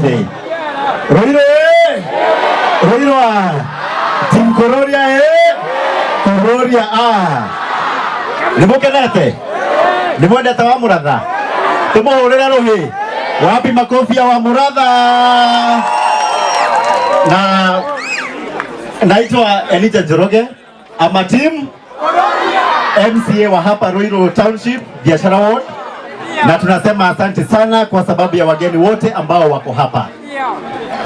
Asante. Ruiru eh! Ruiru a! Team Kururia eh! Kururia a! Nĩmũkenete? Nĩmwendete wa Mũratha? Tũmũhũrĩre rũhĩ. Wapi makofi ya wa Mũratha? Na naitwa Elijah Njoroge. I'm a team MCA wa hapa Ruiru Township, Biashara Ward, na tunasema asante sana kwa sababu ya wageni wote ambao wako hapa,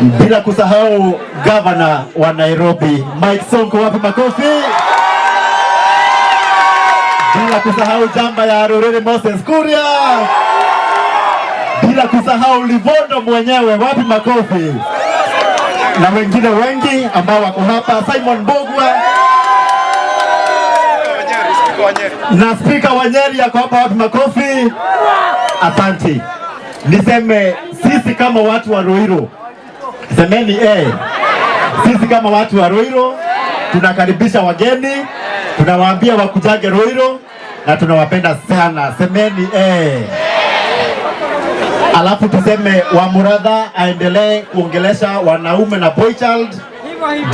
bila kusahau gavana wa Nairobi Mike Sonko, wapi makofi? Bila kusahau jamba ya Ruriri Moses Kuria, bila kusahau Livondo mwenyewe, wapi makofi? Na wengine wengi ambao wako hapa, Simon Mbugua na spika wa Nyeri yako hapa, wapi makofi? Asante. Niseme sisi kama watu wa Ruiru, semeni eh, sisi kama watu wa Ruiru tunakaribisha wageni, tunawaambia wakujage Ruiru na tunawapenda sana, semeni eh. Alafu tuseme wa Muratha aendelee kuongelesha wanaume na boy child,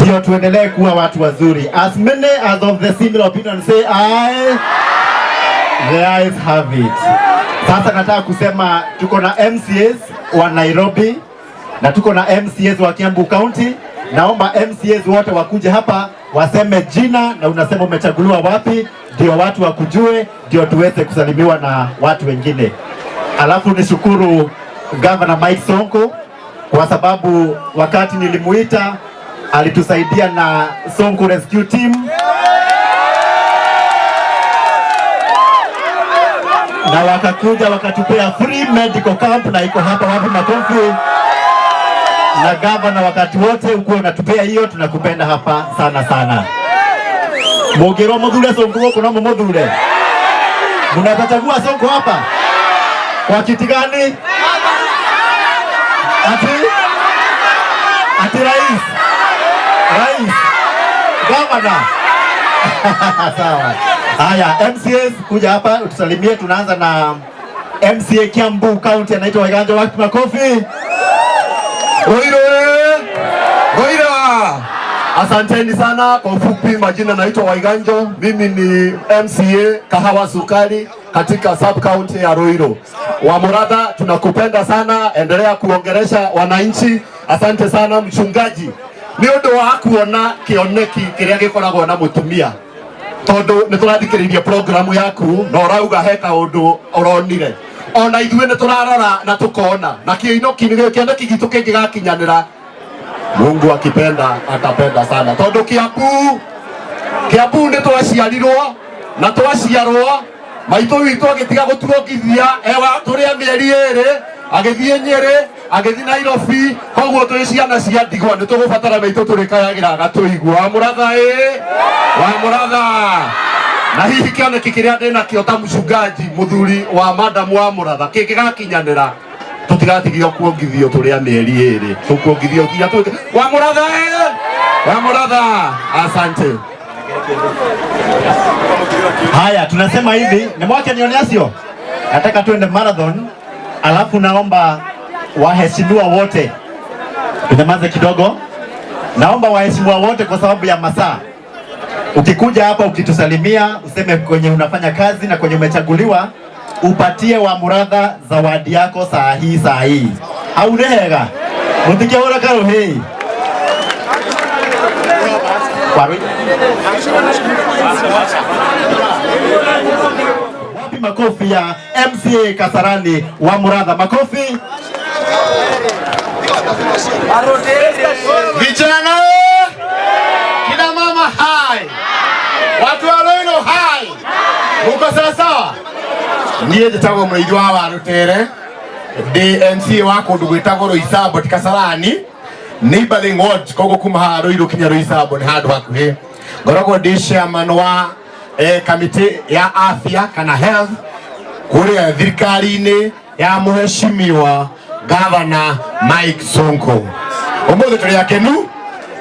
ndio tuendelee kuwa watu wazuri. As many as of the similar opinion say aye. The ayes have it. Sasa nataka kusema tuko na MCAs wa Nairobi na tuko na MCAs wa Kiambu County. Naomba MCAs wote wakuje hapa waseme jina na unasema umechaguliwa wapi, ndio watu wakujue, ndio tuweze kusalimiwa na watu wengine. Alafu nishukuru Governor Mike Sonko kwa sababu wakati nilimuita alitusaidia na Sonko Rescue Team na wakakuja wakatupea free medical camp na iko hapa. Wapi makofi? Na gavana, wakati wote ukuwa unatupea hiyo, tunakupenda hapa sana sana. Mugirwo muthure Sonko guku no mumuthure, munatachagua Sonko hapa kwa kiti gani? Ati ati rais, rais, gavana. Sawa. Haya, MCAs kuja hapa utusalimie. Tunaanza na MCA Kiambu County, anaitwa Waiganjo. Wapi makofi? Ruiru Ruiru. Asanteni sana. Kwa ufupi, majina naitwa Waiganjo, mimi ni MCA Kahawa Sukari katika sub county ya Ruiru. Wa Muratha, tunakupenda sana, endelea kuongelesha wananchi. Asante sana mchungaji, ni undu wa kuona kioneki kiria gikoragwo na mutumia tondu ni turathikiriria programu yaku na urauga he kaundu uronire ona ithuĩ nĩ tũrarora na tukona na kĩinoki kĩoneki gitũ kĩngĩgakinyanĩra Mungu akipenda atapenda sana tondu Kiambu Kiambu nĩ twaciarirwo na twaciarwo maitũ witũ agĩtiga gũtuongithia ewa tũrĩ a mĩeri ĩrĩ agĩthiĩ Nyĩrĩ agĩthiĩ Nairobi koguo twĩ ciana cia ndigwa nĩ tũgũbatara maitũ tũrĩkayagĩra agatũigua wa Mũratha ĩ wa Mũratha na hihi kĩoneki kĩrĩa ndĩnakĩo ta mchungaji mũthuri wa madamu wa Mũratha kĩngĩgakinyanĩra tũtigatigio kuongithio tũrĩ a mĩeri ĩrĩ tũkuongithio nginya tũke wa Mũratha ĩ wa Mũratha asante. Haya, tunasema hivi, ni mwake nione acio. Nataka tuende marathon, alafu naomba waheshimiwa wote tunyamaze kidogo. Naomba waheshimiwa wote kwa sababu ya masaa. Ukikuja hapa ukitusalimia, useme kwenye unafanya kazi na kwenye umechaguliwa, upatie wa Muratha zawadi yako saa hii saa hii. Au nehega mutikihura karuhi. Wapi makofi ya MCA Kasarani wa Muratha? Makofi. Vijana, kina mama hai, watu wa Ruiru hai, muko sawa sawa? Niĩ njĩtagwo Mũrĩithi wa Warutere, ndĩ MCA wa kũndũ gwĩtagwo Roysambu ti Kasarani, neighboring ward, koguo kuma haha Ruiru kinya Roysambu nĩ handũ hakuhĩ. Ngoragwo ndĩ chairman wa kamĩtĩ ya afya kana health kũrĩa thirikari-inĩ ya mũheshimiwa Gavana Mike Sonko. Ũmũthĩ tũrĩ akenu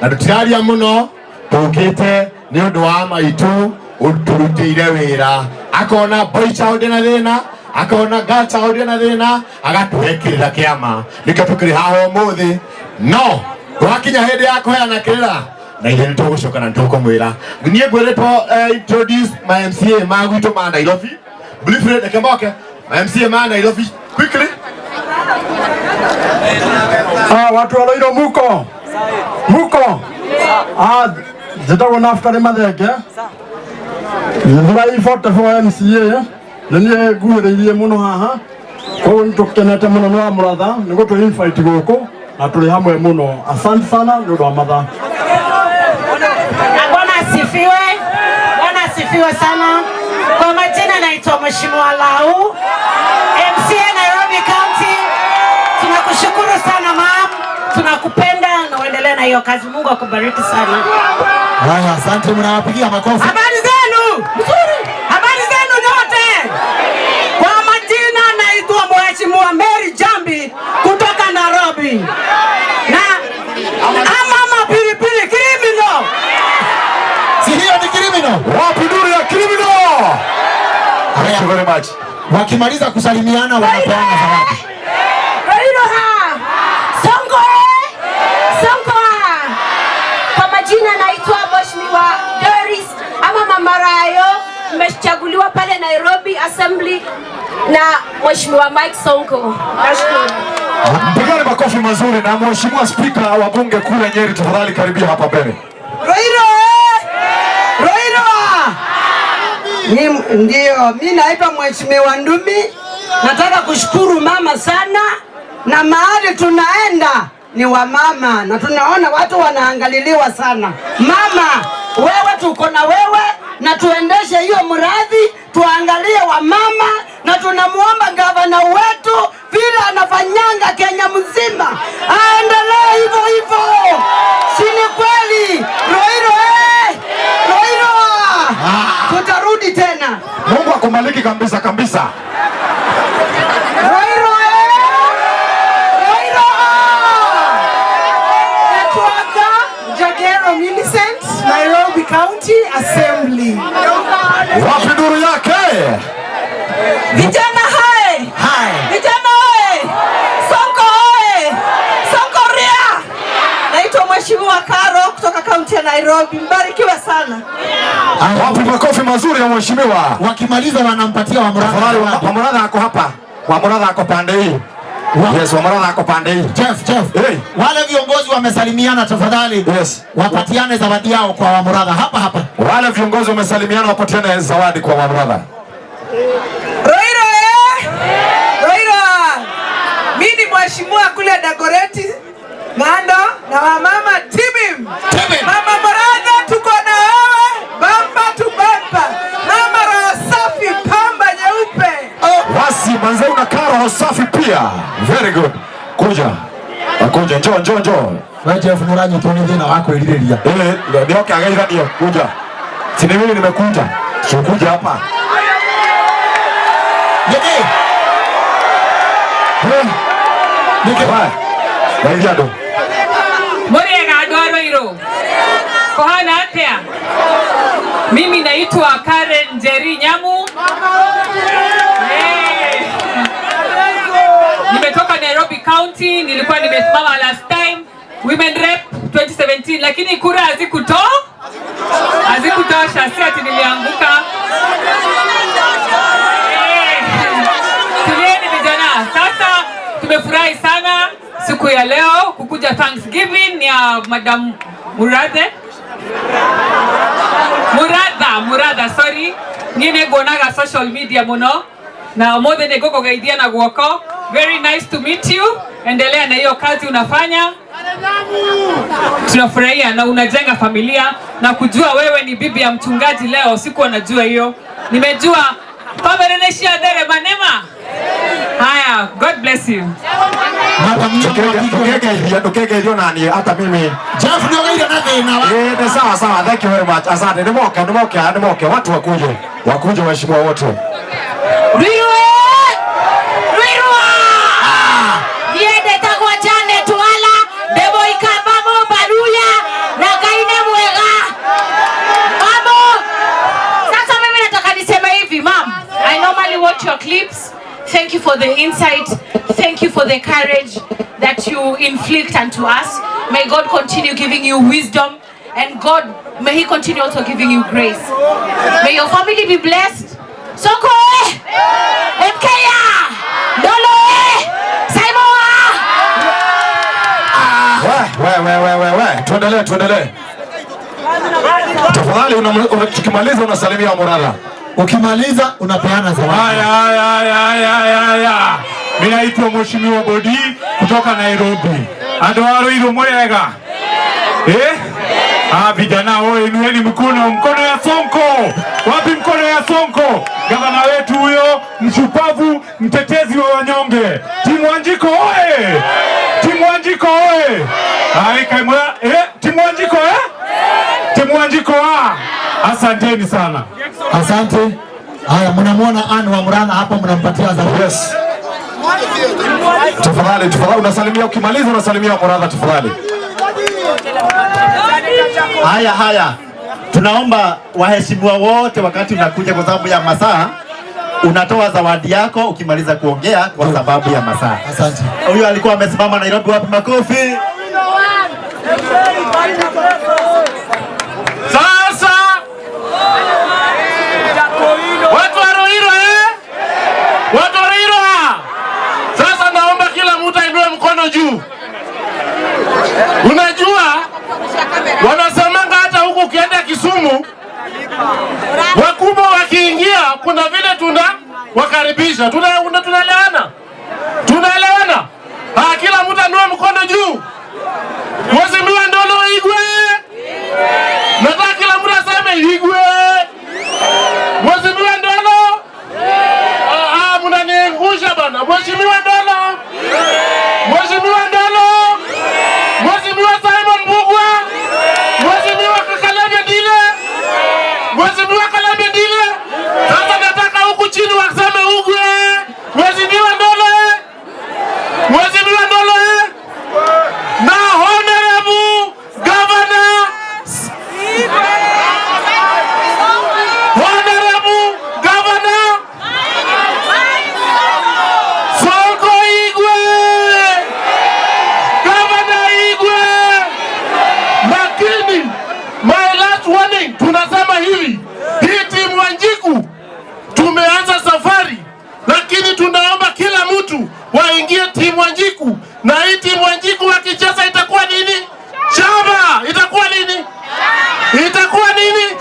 na tũtiraria mũno, tũkĩte nĩ ũndũ wa maitũ ũtũrutĩire wĩra akona boy child na thĩna Akona gacha uria na thina agatuhe kirira kiama nikio tukiri haha umuthi no gwakinya hindi ya kuheana kirira na ithe nitugucoka na nitukumwira nie ngwiritwo introduce my MCA ma gwitũ ma Nairobi briefly reke moke my MCA ma Nairobi quickly. Watu wa Ruiru muko muko njĩtagwo Naftali Mathenge Githurai 44 MCA nĩ niĩ nguhĩrĩirie mũno haha koguo nĩ tũkenete mũno nĩ wa Mũratha nĩ gũtũ invite gũkũ na tũrĩ hamwe mũno. Asante sana nĩ ũndũ wa mathaa. Bwana asifiwe. Bwana asifiwe sana. Kwa majina naitwa Mheshimiwa Lau, MCA Nairobi County. Tunakushukuru sana ma'am, tunakupenda na uendelee na hiyo kazi. Mungu akubariki sana. Haya, asante, mnawapigia makofi. Habari zenu? Nzuri. Habari zenu nyote? Kwa majina naitwa Mheshimiwa Mary Jambi kutoka Nairobi. Na mama pilipili criminal. Si hiyo ni criminal? Wapi duru ya criminal? Thank you very much. Wakimaliza kusalimiana wanapeana zawadi. Sonko Sonko. Kwa majina naitwa Mheshimiwa Doris ama Mama Rayo, nimechaguliwa pale Nairobi Assembly na Mheshimiwa Mike Sonko. Nashukuru. Mpigane makofi mazuri na Mheshimiwa Spika wa Bunge kule Nyeri, tafadhali karibia hapa mbele. Ruiru! Ruiru! Ndio, mimi naitwa Mheshimiwa Ndumi. Nataka kushukuru mama sana, na mahali tunaenda ni wamama na tunaona watu wanaangaliliwa sana. Mama, wewe tuko na wewe na tuendeshe hiyo mradi, tuangalie wamama na tunamuomba gavana wetu vile anafanyanga Kenya mzima aendelee hivyo hivyo. Si ni kweli? Ruiru Ruiru. Tutarudi tena. Mungu akubariki kabisa kabisa. Ruiru Ruiru. Natwaka Jagero Millicent, Nairobi County Assembly. Wapi duru yake? Vijana hai. Hai. Vijana oe. Sonko oe. Sonko ria. Naitwa Mheshimiwa Karo kutoka kaunti ya Nairobi. Mbarikiwe sana. Wapi makofi mazuri ya mheshimiwa. Wakimaliza wanampatia wa Muratha. Wa Muratha ako hapa. Wa Muratha ako pande hii. Yes, wa Muratha ako pande hii. Jeff, Jeff. Hey. Wale viongozi wamesalimiana tafadhali. Yes. Wapatiane zawadi yao kwa wa Muratha hapa hapa. Wale viongozi wamesalimiana wapatiane zawadi kwa wa Muratha. Ruiru Ruiru. Mimi ni mheshimiwa kule Dagoretti Ng'ando na wamama Tibim. Tibim. Mama Muratha tuko na wewe bamba tu bamba. Mama roho safi pamba nyeupe. Wasi manze unakaa roho safi pia. Very good. Kuja. Kuja njoo njoo njoo. Wewe Jeff Muranyi tuone thina wako iriria. Ndio kageitha ndio kuja. Si ni mimi nimekuja. Sikuja hapa. Niki. Niki. Waingia ndo. Muriega andũ a Ruiru. Kũhana atĩa? Mimi naitwa Karen Njeri Nyamu. Nimetoka Nairobi County, nilikuwa nimesimama last time Women Rep 2017, lakini kura hazikutosha, si ati nilianguka. Tulieni vijana. Sasa tumefurahi sana siku ya leo kukuja Thanksgiving ya Madam Murathe. Muratha, sorry. Niĩ nguonaga social media muno na ũmũthĩ nĩ ngũkũgeithia na guoko. Very nice to meet you. Endelea na hiyo kazi unafanya. Tunafurahia na unajenga familia na kujua wewe ni bibi ya mchungaji leo. Sikuwa najua hiyo. Nimejua Pamereneshi adhere manema. Haya, God bless you. Ndukegeithio nani hata mimi. Jeff niogeire na thina wa. Ni sawa sawa, thank you very much. Asante. Nimoke, nimoke, nimoke. Watu wakuje. Wakuje waheshimiwa wote. Ruiru! Ruiru! Niende tagwa Janet Wala, ndemo ikamba Mombaruya na Ngai nĩ mwega. Mamo, sasa mimi nataka niseme hivi, ma'am. I normally watch your clips. insight. Thank you for the courage that you inflict unto us. May God continue giving you wisdom, and God, may He continue also giving you grace. May your family be blessed. Soko eh! MKA! Dolo eh! Saimoa! We, we, we, we, we. Tuendelee, tuendelee. Tafadhali tukimaliza unasalimia Muratha. Ukimaliza unapeana zawadi. Haya, haya, haya, haya, haya. Mimi naitwa Mheshimiwa Bodi kutoka Nairobi. Andu a Ruiru mwega. Eh? Ah, vijana oye, inueni mkono, mkono ya Sonko. Wapi mkono ya Sonko? Gavana wetu huyo, mshupavu, mtetezi wa wanyonge. Timu Wanjiko oye! Timu Wanjiko oye! Hai kaimwa, eh, timu Wanjiko eh? Timu Wanjiko ah. Asanteni sana. Asante. Haya, mnamwona Ann wa Muratha hapo, mnampatia zawadi. Yes. Tafadhali, tafadhali unasalimia, ukimaliza unasalimia Muratha tafadhali. Haya, haya, tunaomba waheshimiwa wote, wakati unakuja, kwa sababu ya masaa, unatoa zawadi yako ukimaliza kuongea, kwa sababu ya masaa. Asante. Huyu alikuwa amesimama Nairobi, wapi makofi? Sasa watu wa Ruiru eh? Watu wa Ruiru ah! Sasa naomba kila mtu ainue mkono juu. Unajua wanasemanga hata huku ukienda Kisumu wakubwa wakiingia kuna vile tuna wakaribisha, tunaelewana, tunaelewana. Ah, kila mtu ainue mkono juu. Mheshimiwa Ndolo Igwe, nataka kila mtu aseme Igwe. Mheshimiwa Ndolo, ah, ah, mnaniangusha bana. Mheshimiwa Ndolo, Mheshimiwa Ndolo, Mheshimiwa Simon Mbugua, Mheshimiwa Kakalebe Ndile, Mheshimiwa Kalembe Ndile. Sasa nataka huku chini waseme Ugwe. Mheshimiwa Ndolo, Mheshimiwa Ndolo na Honorable Governor, Honorable Governor Sonko Igwe, Governor Igwe. Lakini my last warning, tunasema hivi, hii timu Wanjiku tumeanza safari, lakini tunaomba kila mtu waingie timu Wanjiku, na hii timu Wanjiku wakicheza itakuwa nini? Chama itakuwa nini? Itakuwa nini?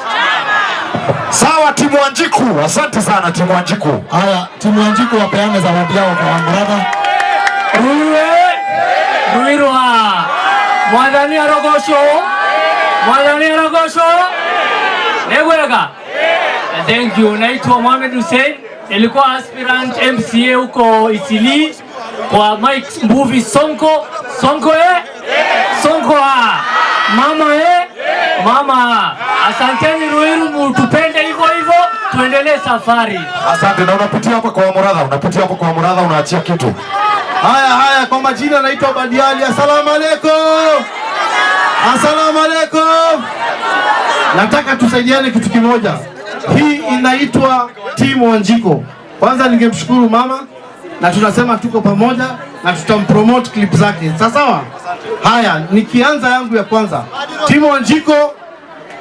Sawa, timu Wanjiku, asante sana timu Wanjiku. Haya, timu Wanjiku wapeane zawadi yao kwa Muratha. Ruiru Ruirwa Mwathani arogocwo, Mwathani arogocwo, nĩ gwega. Thank you. Naitwa Mohamed Hussein, nilikuwa aspirant MCA huko Isili kwa Mike Mbuvi Sonko. Sonko eh? Sonko ah. Mama eh? Mama. Asanteni Ruiru, mutupende hivyo hivyo, tuendelee safari. Asante, na unapitia hapa kwa Muratha, unapitia hapa kwa Muratha, unaachia kitu. Haya haya, kwa majina naitwa Badiali. Asalamu alaykum. Asalamu alaykum. Nataka tusaidiane kitu kimoja. Hii inaitwa timu Wanjiko. Kwanza ningemshukuru mama na tunasema tuko pamoja na tutampromote clip zake. Sawa sawa? Haya, nikianza yangu ya kwanza. Timu Wanjiko,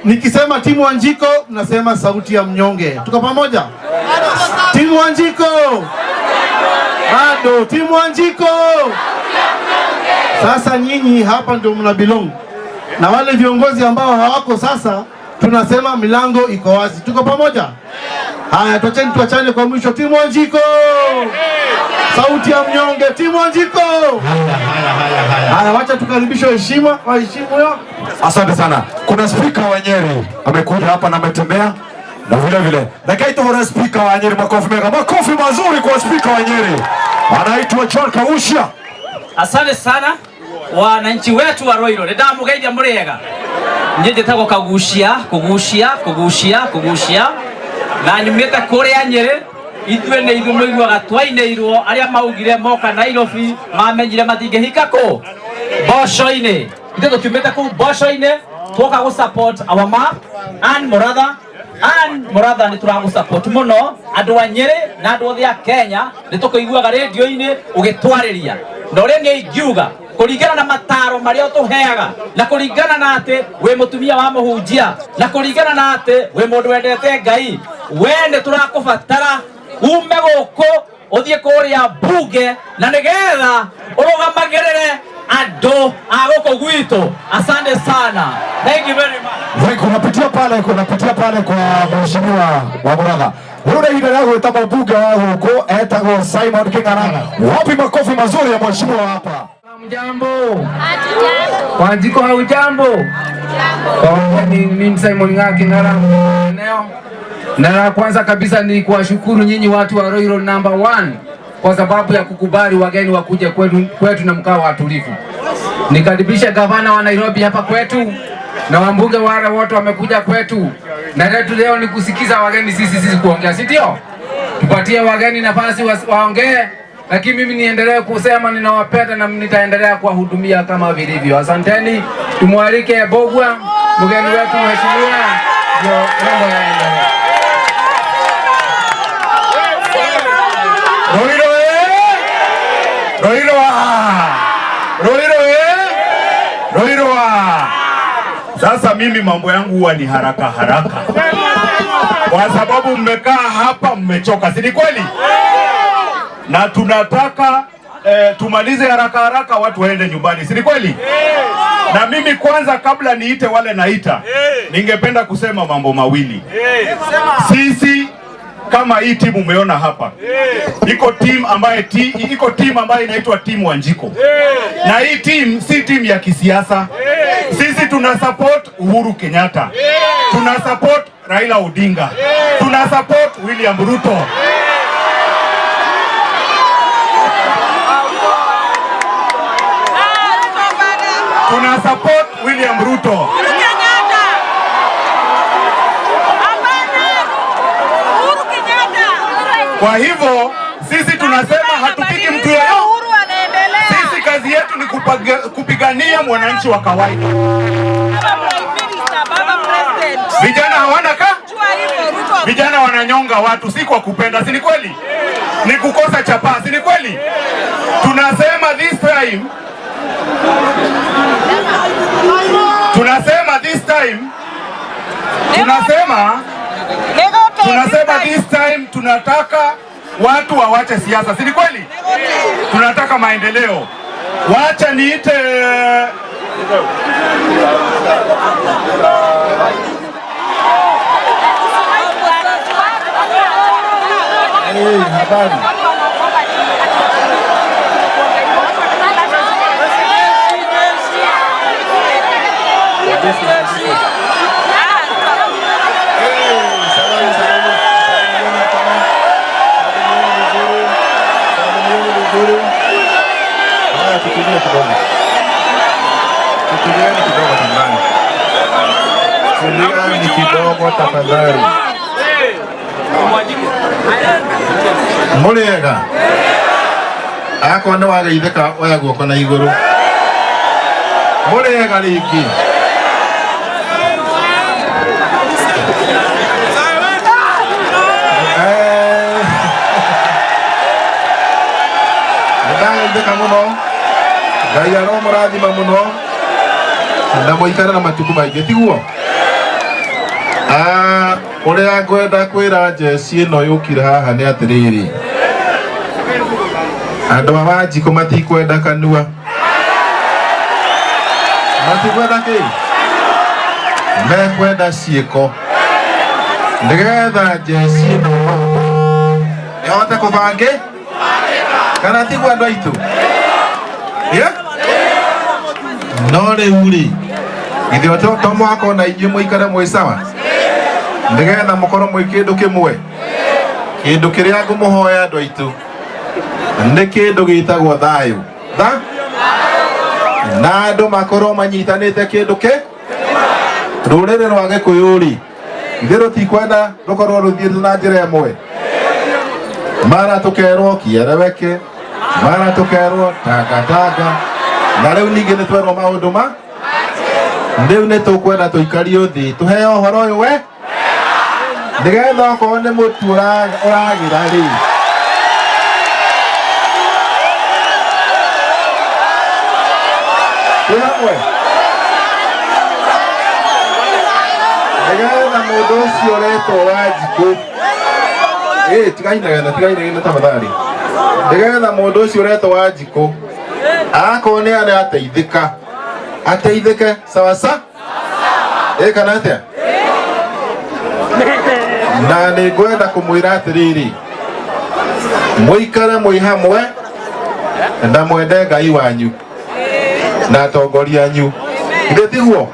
nikisema timu Wanjiko nasema sauti ya mnyonge. Tuko pamoja? Timu Wanjiko. Bado timu Wanjiko. Sasa nyinyi hapa ndio mna belong. Na wale viongozi ambao hawako sasa, tunasema milango iko wazi. Tuko pamoja? Haya, tuachane tuachane kwa mwisho. Timu Wanjiko. Sauti ya mnyonge, timu Wanjiko. Haya, wacha tukaribishe heshima, waheshimu. Asante sana. Kuna spika wa Nyeri amekuja hapa na ametembea na vile vile. Dakika itohora spika wa Nyeri, makofi mega, makofi mazuri kwa spika wa Nyeri. Anaitwa John Kausha. Asante sana wananchi wetu wa Ruiru, nĩndamũgeithia mũrĩega. Niĩ njĩtagwo Kagucia, Kugucia, Kugucia, Kugucia, na nyumĩte kũrĩa Nyĩrĩ. Ithuĩ nĩ ithuĩ mũiguaga twainĩirwo arĩa maugire moka Nairobi mamenyire matingĩhika kũ mboco-inĩ. Ithuĩ tũkiumĩte kũu mboco-inĩ twoka gũ support our mom Ann Muratha. Ann Muratha nĩ tũragũ support mũno andũ a Nyĩrĩ na andũ othe a Kenya nĩ tũkũiguaga rĩndiũ-inĩ ũgĩtwarĩria na ũrĩa niĩ ingiuga kũringana na mataro marĩa ũtũheaga na kũringana na atĩ wĩ mũtumia wa mũhunjia na kũringana na atĩ wĩ mũndũ wendete Ngai we nĩ tũrakũbatara ume gũkũ ũthiĩ kũrĩa mbunge na nĩgetha ũrũgamagĩrĩre andũ a gũkũ gwitũ. Asante sana, thank you very much. Thank you. Unapitia pale kwa mheshimiwa wa Muratha. Rĩu nĩ ihinda rĩa gwĩta mũmbunge wa gũkũ etagwo Simon King'ara. Wapi makofi mazuri ya mheshimiwa hapa. Hamjambo. Wanjiko haujambo? Mimi Simon Ng'ara King'ara eneo. Na la kwanza kabisa ni kuwashukuru nyinyi watu wa Ruiru number 1 kwa sababu ya kukubali wageni wakuje kwetu na mkao watulivu. Nikaribisha gavana wa Nairobi hapa kwetu na wambunge wale wote wamekuja kwetu. Na letu leo ni kusikiza wageni, sisi kuongea, si ndio? Tupatie wageni nafasi waongee, lakini mimi niendelee kusema ninawapenda na nitaendelea kuwahudumia kama vilivyo. Asanteni. Tumwalike Bogwa, mgeni wetu mheshimiwa, ndio mambo yaendelee. Ruiru Ruiru Ruiru Ruiru. Sasa mimi mambo yangu huwa ni haraka haraka, kwa sababu mmekaa hapa mmechoka, si ni kweli? Na tunataka tumalize haraka haraka watu waende nyumbani, si ni kweli? Na mimi kwanza kabla niite wale naita, ningependa kusema mambo mawili. Sisi kama hii timu umeona hapa, iko timu ambaye iko timu ambayo inaitwa timu Wanjiko. Na hii timu si timu ya kisiasa. Sisi tuna support Uhuru Kenyatta. Tuna support Raila Odinga. Tuna support William Ruto. Tuna support William Ruto. Kwa hivyo sisi tunasema hatupigi mtu yeyote. Sisi kazi yetu ni kupigania mwananchi wa kawaida. Vijana hawana vijana wananyonga watu si kwa kupenda, si ni kweli? Ni kukosa chapaa, si ni kweli? Tunasema this time, tunasema this time tunataka watu wawache siasa, si ni kweli? Tunataka maendeleo. Wacha niite habari. Tulieni kidogo tafadhali. Mũrĩega akorwo nĩ wageithĩka oya guoko na igũrũ. Mũrĩega rĩngĩ. Nĩndageithĩka mũno. Ngai aromũrathima mũno na mũikare na matukũ maingĩ, tiguo? Ũrĩa ngwenda kwĩra njeci ĩno yũkire haha nĩ atĩrĩrĩ, andũ a Wanjikũ matikwenda kanua, matikwenda kĩ, mekwenda ciĩko, nĩgetha njeci ĩno ĩhote kũbangĩ kana tiguo andũ aitũ? No rĩu rĩ, githĩ to mũhaka ona inyuĩ mũikare mwĩ sawa, nĩgetha mũkorwo mwĩ kĩndũ kĩmwe. Kĩndũ kĩrĩa ngũmũhoya andũ aitũ nĩ kĩndũ gĩtagwo thayũ, tha na andũ makorwo manyitanĩte kĩndũ kĩ rũrĩrĩ rwa Gĩkũyũ rĩ, ithuĩ rũtikwenda rũkorwo rũthiĩte na njĩra ĩmwe, mara tũkerwo kiereweke, mara tũkerwo tangatanga, na rĩu ningĩ nĩ twerwo maũndũ ma rĩu nĩ tũkwenda tũikario thĩ tũheo ũhoro ũyũ we Nĩgetha okorwo nĩ mũtu ũragĩra rĩ. Twĩ hamwe? Nĩgetha mũndũ ũcio ũretwo Wanjikũ, tigai inegene, tigai inegene tafadhali. Nĩgetha mũndũ ũcio ũretwo Wanjikũ akorwo nĩ arateithĩka, ateithĩke sawa sawa. Kana atĩa? Na nĩ ngwenda kũmwĩra atĩrĩrĩ, mũikare mwĩ hamwe na mwende Ngai wanyu na atongoria anyu. Githĩ tiguo?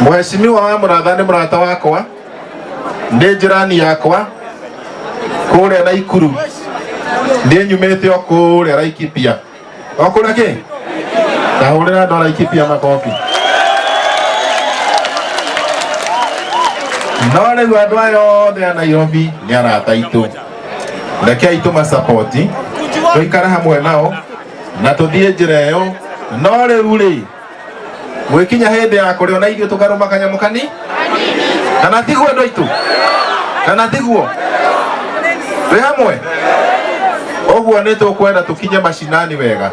Mheshimiwa wa Mũratha nĩ mũrata wakwa, nĩ njirani yakwa kũrĩa Naikuru, nĩ nyumĩte o kũrĩa Laikipia. O kũrĩa kĩ? Tahũrĩra andũ a Laikipia makobi. No rĩu andũ aya othe a Nairobi nĩ arata aitũ. Rekei tũmasapoti, tũikare hamwe nao na tũthiĩ njĩra ĩyo. No rĩu rĩ, gwĩkinya hĩndĩ ya kũrĩa ona ithuĩ tũkarũma kanyamũ kani, kana tiguo andũ aitũ? Kana tiguo? Twĩ hamwe? Ũguo nĩ tũkwenda tũkinye macinani wega,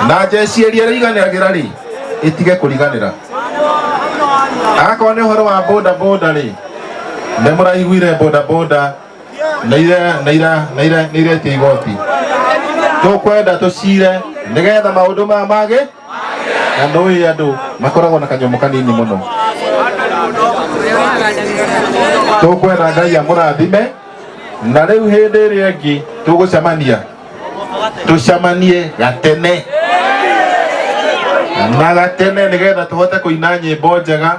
na njeci ĩrĩa ĩriganagĩra rĩ, ĩtige kũriganĩra. Akorwo nĩ ũhoro wa boda boda rĩ, nĩ mũraiguire boda boda nĩ iretia igoti. Tũkwenda tũcire nĩgetha maũndũ maya mage, na nũĩ andũ makoragwo na kanyamũ kanini mũno. Tũkwenda Ngai amũrathime, na rĩu hĩndĩ ĩrĩa ĩngĩ tũgũcemania, tũcemanie gatene na gatene, nĩgetha tũhote kũina nyĩmbo njega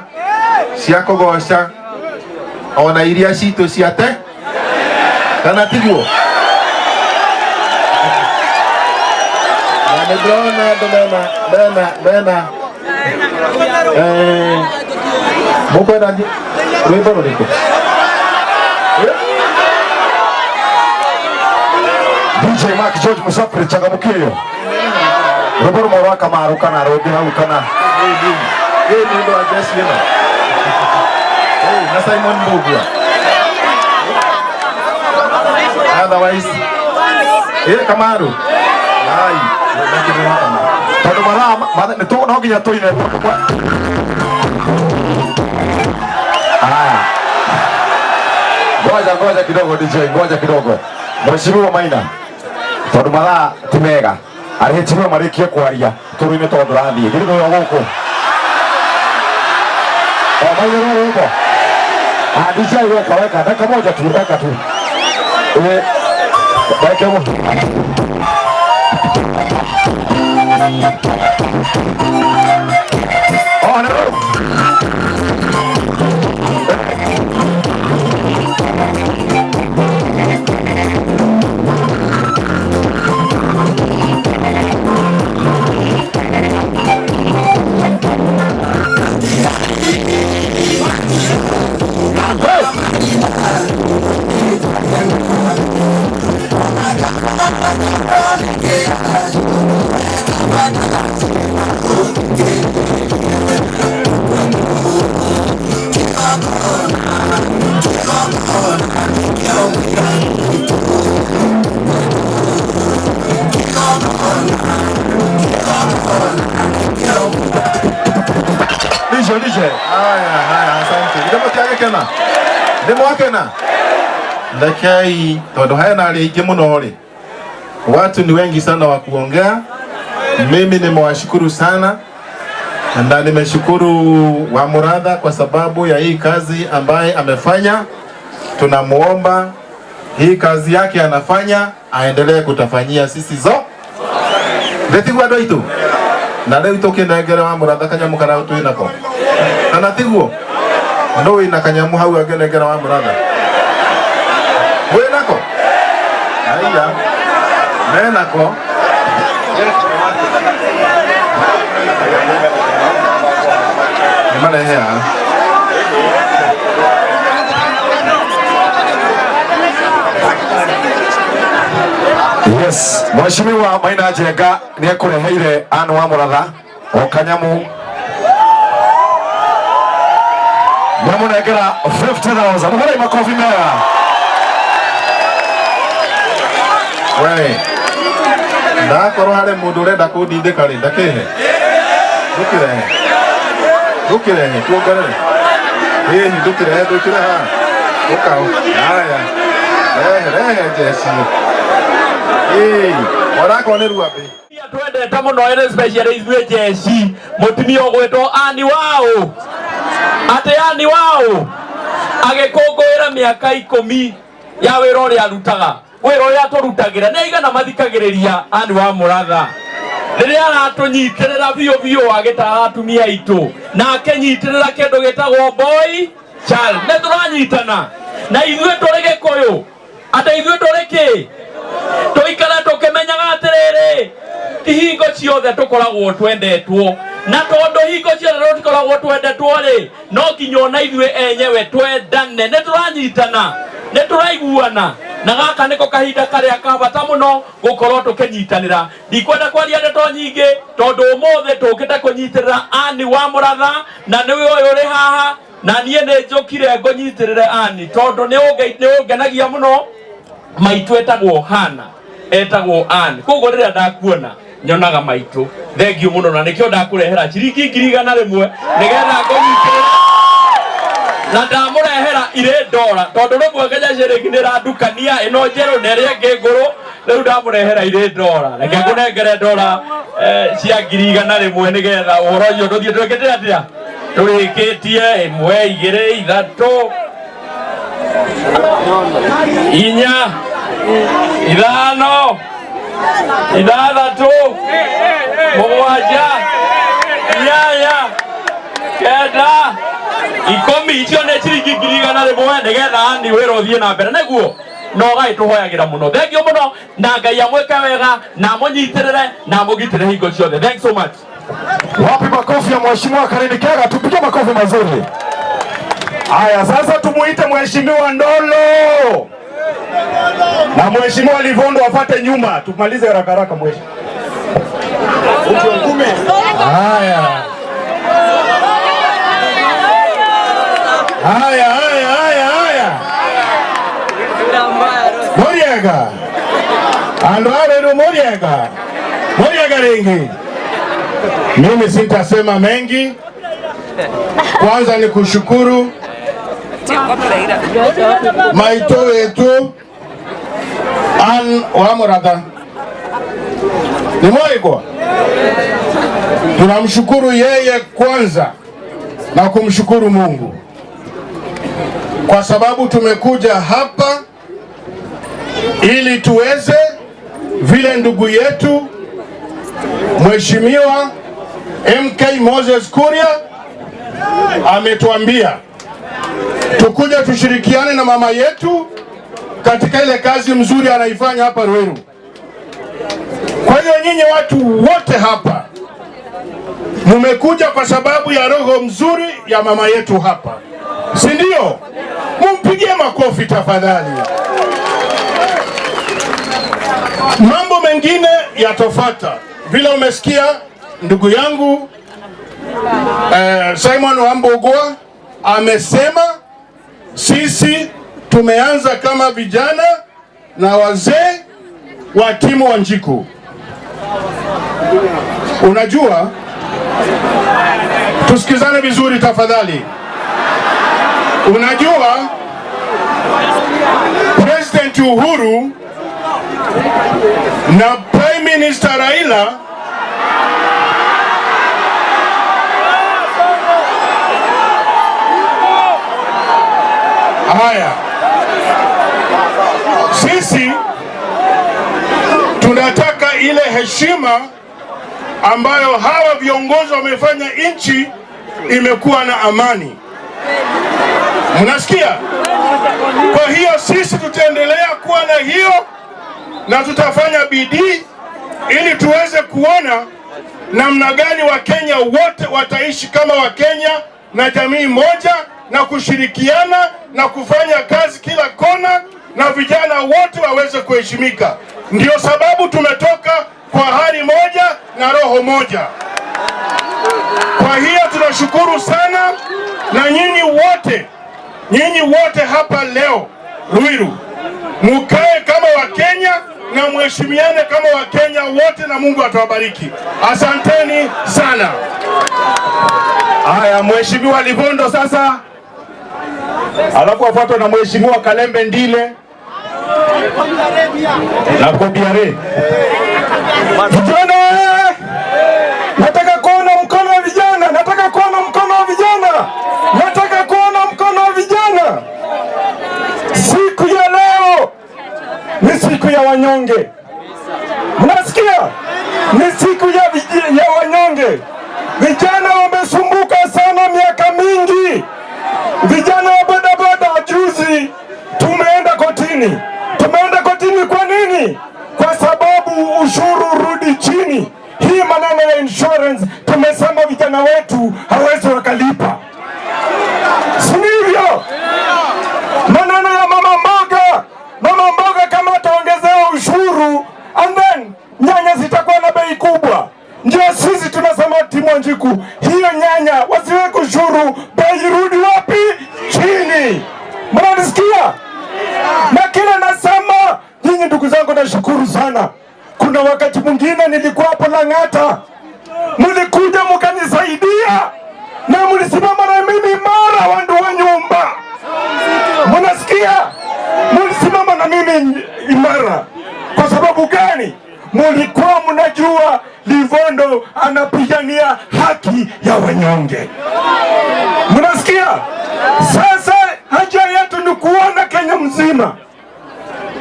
cia kũgoca ona iria citũ ciate, kana tiguo? Na nĩ ndĩrona andũ mena mũkwenda rwĩmbo rũrĩkũ? DJ Mark George Musafiri, changamkie hiyo. Rwĩmbo rũmwe rwa Kamaru kana rũngĩ hau kana. Ĩ nĩ ũndũ wa jeshi ĩno. Na Simon Mbugua. Otherwise, Kamaru. Ai, Tondũ mathaa nĩ no nginya tũine. Haya. Ngoja ngoja kidogo DJ, ngoja kidogo. Mheshimiwa Maina, tondũ mathaa ti mega, arĩhĩtirwo marĩkie kwaria tũrũine tondũ rathiĩ. Githĩ ndũrĩ gũkũ? O maigĩrwo rwĩmbo. Ah, DJ weka weka, dakika moja tu, weka tu. Dakika moja. Oh, no. DJ, DJ. Haya, haya, asante. Nĩ mũtiagĩkena? Nĩ mwakena? Rekei tondũ hena arĩa aingĩ mũno rĩ. Watu ni wengi sana wa kuongea. Mimi nimewashukuru sana na nimeshukuru wa Muratha kwa sababu ya hii kazi ambaye amefanya. Tunamuomba hii kazi yake anafanya aendelee kutafanyia sisi zo. Ndĩtiguo andũ aitũ? Na rĩu tũkĩnengere wa Muratha kanyamũ karĩa twĩ nako. Kana tiguo? Nũ wĩna kanyamũ hau angĩnengera wa Muratha? Wĩ nako? Haiya. Menako. Nĩ mareheaga. Yes, Mheshimiwa Maina Njenga nĩ ekũreheire Anne wa Muratha o kanyamu. Ndamũnengera 50,000. Mũhũrei makobi mega. We ndakorwo harĩ mũndũ ũrenda kũndindĩka rĩ, ndakĩhe, ndũkĩrehe, ndũkĩrehe, tuongerere. Ĩni ndũkĩrehe, ndũkĩre haha, ũka haya, rehe, rehe njeci. Ĩĩ, onakorwo nĩ ruambĩ. Twendete mũno ĩrĩ special ithuĩ njeci, mũtumia ũgwĩtwo Ani Wao, atĩ Ani Wao agĩkũngũĩra mĩaka 10 ya wĩra ũrĩa arutaga, wĩra ũrĩa atũrutagĩra. Nĩ aigana mathikagĩrĩria Ani wa Mũratha rĩrĩa aratũnyitĩrĩra biũ biũ, agĩtara atumia aitũ na akĩnyitĩrĩra kĩndũ gĩtagwo boy child. Nĩ tũranyitana na ithuĩ tũrĩ Gĩkũyũ, atĩ ithuĩ tũrĩ kĩ, tũikare tũkĩmenyaga atĩrĩrĩ, ti hingo ciothe tũkoragwo twendetwo, na tondũ hingo ciothe tũtikoragwo twendetwo rĩ, no nginya ona ithuĩ enyewe twendane. Nĩ tũranyitana, nĩ tũraiguana, na gaka nĩko kahinda karĩa ka bata mũno gũkorwo tũkĩnyitanĩra. Ndikwenda kwaria ndeto nyingĩ tondũ ũmũthĩ tũkĩte kũnyitĩrĩra Ani wa Mũratha, na nĩwe ũyũ ũrĩ haha, na niĩ nĩ njũkire ngũnyitĩrĩre Ani tondũ nĩ ũngenagia mũno. Maitũ etagwo Hana, etagwo Ann, koguo rĩrĩa ndakuona nyonaga maitũ. Thengiũ mũno, na nĩkĩo ndakũrehera ciringi 100,000 nĩgetha ngũnyitĩrĩre, na ndamũrehera irĩ ndora tondũ rĩmwe Kenya ciringi nĩ ĩrandukania, ĩno njerũ na ĩrĩa ĩngĩ ngũrũ. Rĩu ndamũrehera irĩ ndora, reke ngũnengere ndora cia 100,000 nĩgetha ũhoro ũcio tũthiĩ twĩkĩte atĩa, tũrĩkĩtie. 1, 2, 3, 4, 5, 6, 7, 8, 9, 10. Icio nĩ ciringi 100,000 nĩgetha Ani wĩra ũthiĩ na mbere nĩguo no ũgagĩtũhoyagĩra mũno. Thengiũ mũno, na Ngai amwĩke wega na amũnyitĩrĩre na amũgitĩre hingo ciothe. Thanks so much. Wapi makofi ya Mheshimiwa Kanini Kega? Tupige makofi mazuri. Haya, sasa tumuite Mheshimiwa Ndolo na Mheshimiwa Livondo afate nyuma, tumalize haraka haraka mheshimiwa. Haya. Haya, haya, haya, haya. Muriega. Andu areru muriega. Muriega ringi. Mimi sitasema mengi. Kwanza ni kushukuru maito wetu Ann wa Muratha. Ni mwaigwa. Tunamshukuru yeye kwanza na kumshukuru Mungu kwa sababu tumekuja hapa ili tuweze vile ndugu yetu Mheshimiwa MK Moses Kuria ametuambia tukuje tushirikiane na mama yetu katika ile kazi mzuri anaifanya hapa Ruiru. Kwa hiyo nyinyi watu wote hapa mmekuja kwa sababu ya roho mzuri ya mama yetu hapa, si ndio? Mumpigie makofi tafadhali. Mambo mengine yatofata. Vile umesikia ndugu yangu Simon Wambogwa amesema sisi tumeanza kama vijana na wazee wa timu Wanjiku. Unajua, tusikizane vizuri tafadhali. Unajua President Uhuru na Prime Minister Raila haya, sisi tunataka ile heshima ambayo hawa viongozi wamefanya nchi imekuwa na amani. Mnasikia? Kwa hiyo sisi tutaendelea kuwa na hiyo na tutafanya bidii ili tuweze kuona namna gani Wakenya wote wataishi kama Wakenya na jamii moja na kushirikiana na kufanya kazi kila kona na vijana wote waweze kuheshimika. Ndio sababu tumetoka kwa hali moja na roho moja. Kwa hiyo tunashukuru sana na nyinyi wote Nyinyi wote hapa leo Ruiru, mukae kama Wakenya na mheshimiane kama Wakenya wote, na Mungu atawabariki. Asanteni sana. Haya, Mheshimiwa Livondo sasa, alafu afuatwe na Mheshimiwa Kalembe Ndile na Kobiare. Vijana, nataka kuona mkono wa vijana, nataka kuona mkono wa vijana, nataka kuona mkono wa vijana. Siku ya leo ni siku ya wanyonge, mnasikia? Ni siku ya wanyonge. Vijana wamesumbuka sana miaka mingi. Vijana wa bodaboda, juzi tumeenda kotini. Tumeenda kotini kwa nini? Kwa sababu ushuru rudi chini. Hii maneno ya insurance tumesema vijana wetu hawezi wakalipa, si ndivyo? Maneno ya mama mboga, mama mboga kama ataongezewa ushuru and then nyanya zitakuwa na bei kubwa. Ndio sisi tunasema timu Wanjiku, hiyo nyanya wasiweke ushuru, bei irudi wapi? Chini. Mnanisikia? Na kile nasema nyinyi, ndugu zangu, nashukuru sana. Kuna wakati mwingine nilikuwa hapo Lang'ata, mlikuja mkanisaidia na mlisimama na mimi imara, wandu wa nyumba. Mnasikia? Mlisimama na mimi imara. Kwa sababu gani? Mulikuwa mnajua Livondo anapigania haki ya wanyonge. Mnasikia? Sasa haja yetu ni kuona Kenya mzima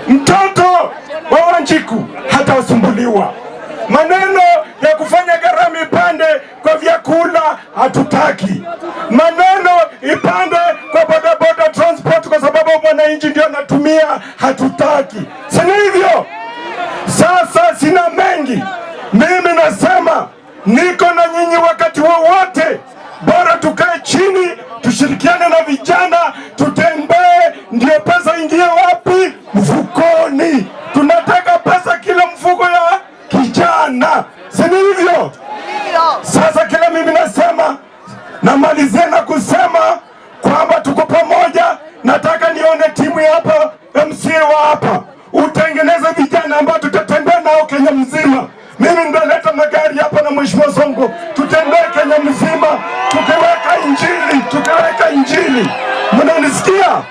mtoto wa Wanjiku hatasumbuliwa. Maneno ya kufanya gharama ipande kwa vyakula hatutaki. Maneno ipande kwa bodaboda transport kwa sababu mwananchi ndio anatumia, hatutaki. Si hivyo? Sasa sina mengi, mimi nasema niko na nyinyi wakati wowote, bora tukae chini, tushirikiane na vijana, tutembee, ndio pesa ingie wapi? Mfukoni. Tunataka pesa kila mfuko ya kijana, si hivyo? Sasa kila mimi nasema, namalizia na kusema kwamba tuko pamoja. Nataka nione timu ya hapa, MCA wa hapa, utengeneze vijana ambao tutatembea nao Kenya mzima. Mimi nitaleta magari hapa na Mheshimiwa Sonko, tutembee Kenya mzima tukiweka injili, tukiweka injili. Mnanisikia?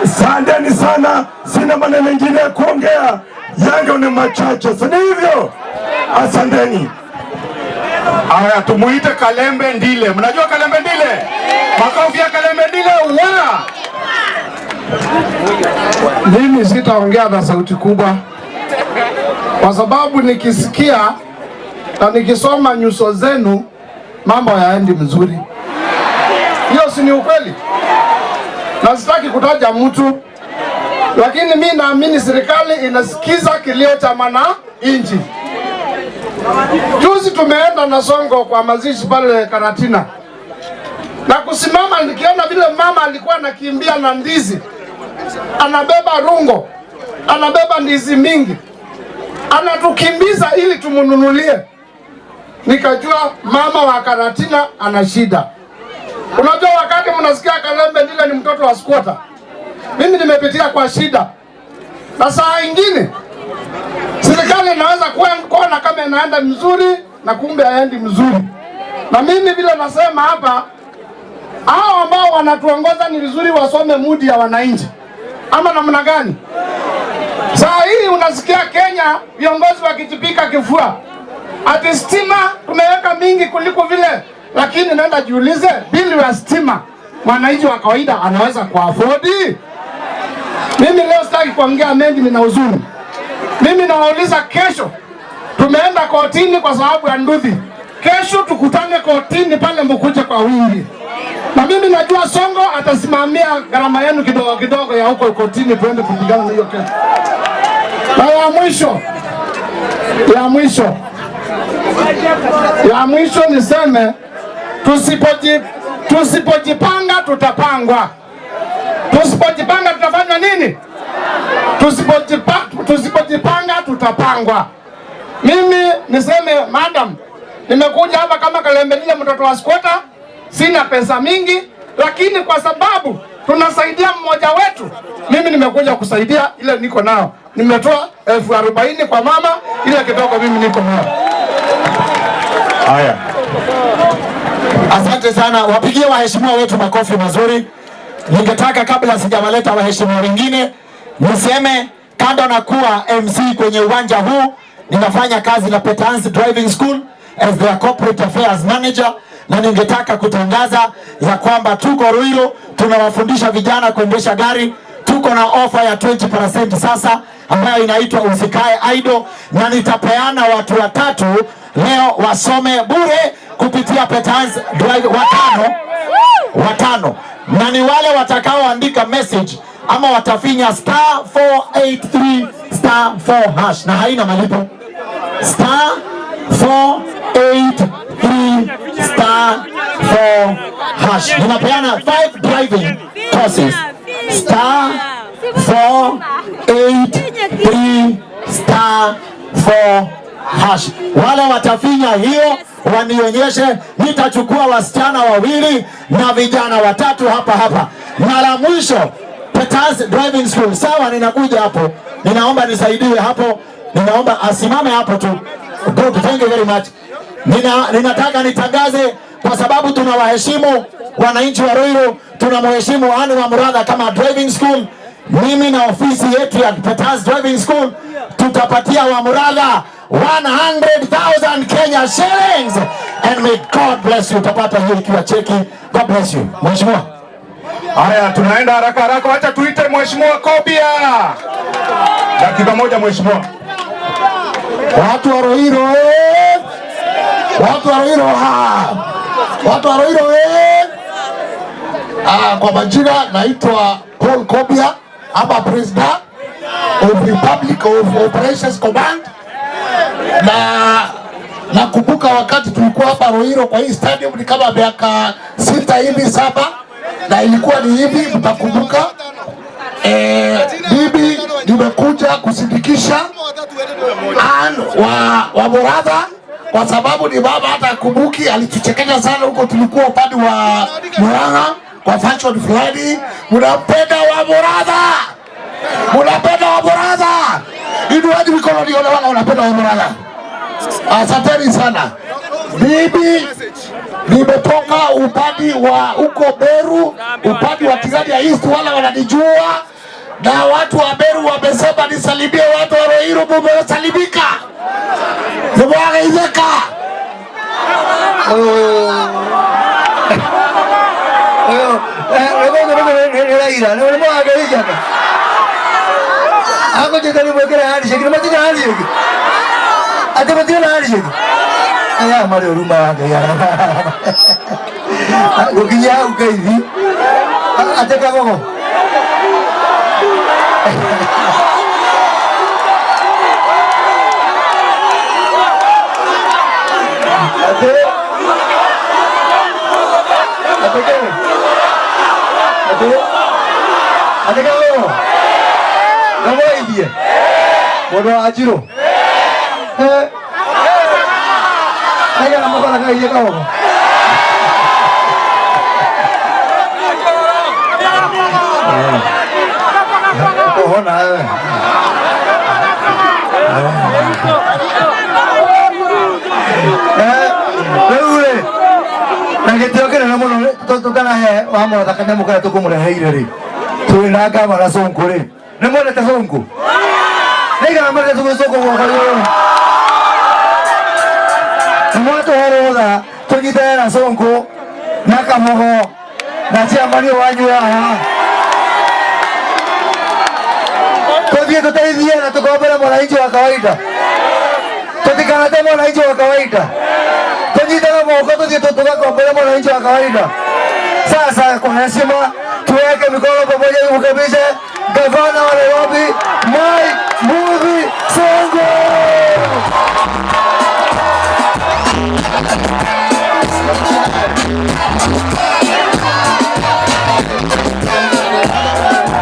Asanteni sana, sina maneno mengine ya kuongea, yangu ni machache, si hivyo? Asanteni. Haya, tumuite Kalembe Ndile. Mnajua Kalembe Ndile? Makofi ya Kalembe Ndile wa. Mimi sitaongea na sauti kubwa kwa sababu nikisikia na nikisoma nyuso zenu mambo hayaendi mzuri. Hiyo si ni ukweli? Na sitaki kutaja mtu, lakini mi naamini serikali inasikiza kilio cha mwananchi. Juzi tumeenda na Sonko kwa mazishi pale Karatina na kusimama, nikiona vile mama alikuwa anakimbia na ndizi, anabeba rungo, anabeba ndizi mingi, anatukimbiza ili tumununulie. Nikajua mama wa Karatina ana shida. Unajua, wakati mnasikia Kalembe Ndile ni mtoto wa squatter, mimi nimepitia kwa shida, na saa ingine serikali inaweza kuona kama inaenda mzuri na kumbe haendi mzuri. Na mimi vile nasema hapa, hao ambao wanatuongoza ni vizuri wasome mudi ya wananchi, ama namna gani? Saa hii unasikia Kenya viongozi wakijipika kifua ati stima tumeweka mingi kuliko vile, lakini naenda jiulize, bili ya stima mwananchi wa kawaida anaweza kuafodi? Mimi leo sitaki kuongea mengi, nina huzuni. Mimi nawauliza, kesho tumeenda kotini kwa sababu ya nduthi, kesho tukutane kotini pale, mkuje kwa wingi. Na mimi najua Sonko atasimamia gharama yenu kidogo kidogo ya huko kotini, tuende kupigana na hiyo kesi. Na ya mwisho niseme, tusipojipanga tutapangwa. Tusipojipanga tutafanya nini? Tusipojipanga tutapangwa. Mimi niseme, madam, nimekuja hapa kama Kalembe Ndile, mtoto wa squatter, sina pesa mingi, lakini kwa sababu Tunasaidia mmoja wetu. Mimi nimekuja kusaidia ile niko nao. Nimetoa 40,000 kwa mama, ile kidogo mimi niko nao. Haya. Asante sana, wapigie waheshimiwa wetu makofi mazuri. Ningetaka kabla sijawaleta waheshimiwa wengine niseme, kando na kuwa MC kwenye uwanja huu, ninafanya kazi na Petans Driving School as their corporate affairs manager, na ningetaka kutangaza ya kwamba tuko Ruiru, tunawafundisha vijana kuendesha gari. Tuko na ofa ya 20% sasa ambayo inaitwa usikae idle, na nitapeana watu watatu leo wasome bure kupitia Petans Drive, watano, na ni wale watakaoandika message ama watafinya star 483 star 4 hash, na haina malipo, star 483 star 4 hash. Ninapeana 5 driving courses, star 483 star 4 hash. Wale watafinya hiyo wanionyeshe, nitachukua wasichana wawili na vijana watatu hapa hapa. Na la mwisho, Petans Driving School. Sawa, ninakuja hapo, ninaomba nisaidiwe hapo, ninaomba asimame hapo tu. Good, thank you very much. Ninataka nitangaze kwa sababu tunawaheshimu wananchi wa Ruiru, tunamheshimu Anne wa Muratha kama driving school. Mimi na ofisi yetu ya Petans Driving School tutapatia wa Muratha 100,000 Kenya shillings, and may God bless you. Utapata hiyo ikiwa cheki. God bless you. Mheshimiwa. Haya, tunaenda haraka haraka, acha tuite Mheshimiwa Kobia. Dakika moja mheshimiwa. Watu wa Ruiru, watu wa Ruiru, ha. Watu wa Ruiru, Kwa majina naitwa Paul Kobia, ama President of Republic of Operations Command. Na nakumbuka wakati tulikuwa hapa Ruiru kwa hii stadium ni kama miaka 6 hivi 7, na ilikuwa ni hivi, mtakumbuka. Mimi nimekuja kusindikisha Anne wa Muratha kwa sababu ni baba hata kumbuki, alituchekesha sana huko, tulikuwa upande wa Murang'a kwa function fulani. Mnampenda wa Muratha? Mnapenda wa Muratha? Inueni mikono nione wala unapenda wa Muratha. Asanteni sana. Mimi nimetoka upande wa huko Meru, upande wa Tigania East, wala wananijua, na watu wa Meru wamesema nisalimie watu wa Ruiru. Mumesalimika, nimewageitheka. Na gĩtĩo kĩnene mũno tũkanahe wa Muratha kanyamũ karĩa tũkũmũreheire rĩ, twĩ na gavana Sonko rĩ, nĩ mwendete Sonko? Nĩ igana mwendete Sonko gwaka igũrũ? Nĩ mwatũhe rũtha tũnyitane na Sonko na Kabogo na chairman wanyu haha, tũthiĩ tũteithie na tũkombere mwananchi wa kawaida, tũtikanate mwananchi wa kawaida, tunyitane moko tuthie tugakombere mwananchi wa kawaida. Sasa kwa heshima tuweke mikono pamoja tumkaribishe gavana wa Nairobi Mike Mbuvi Sonko.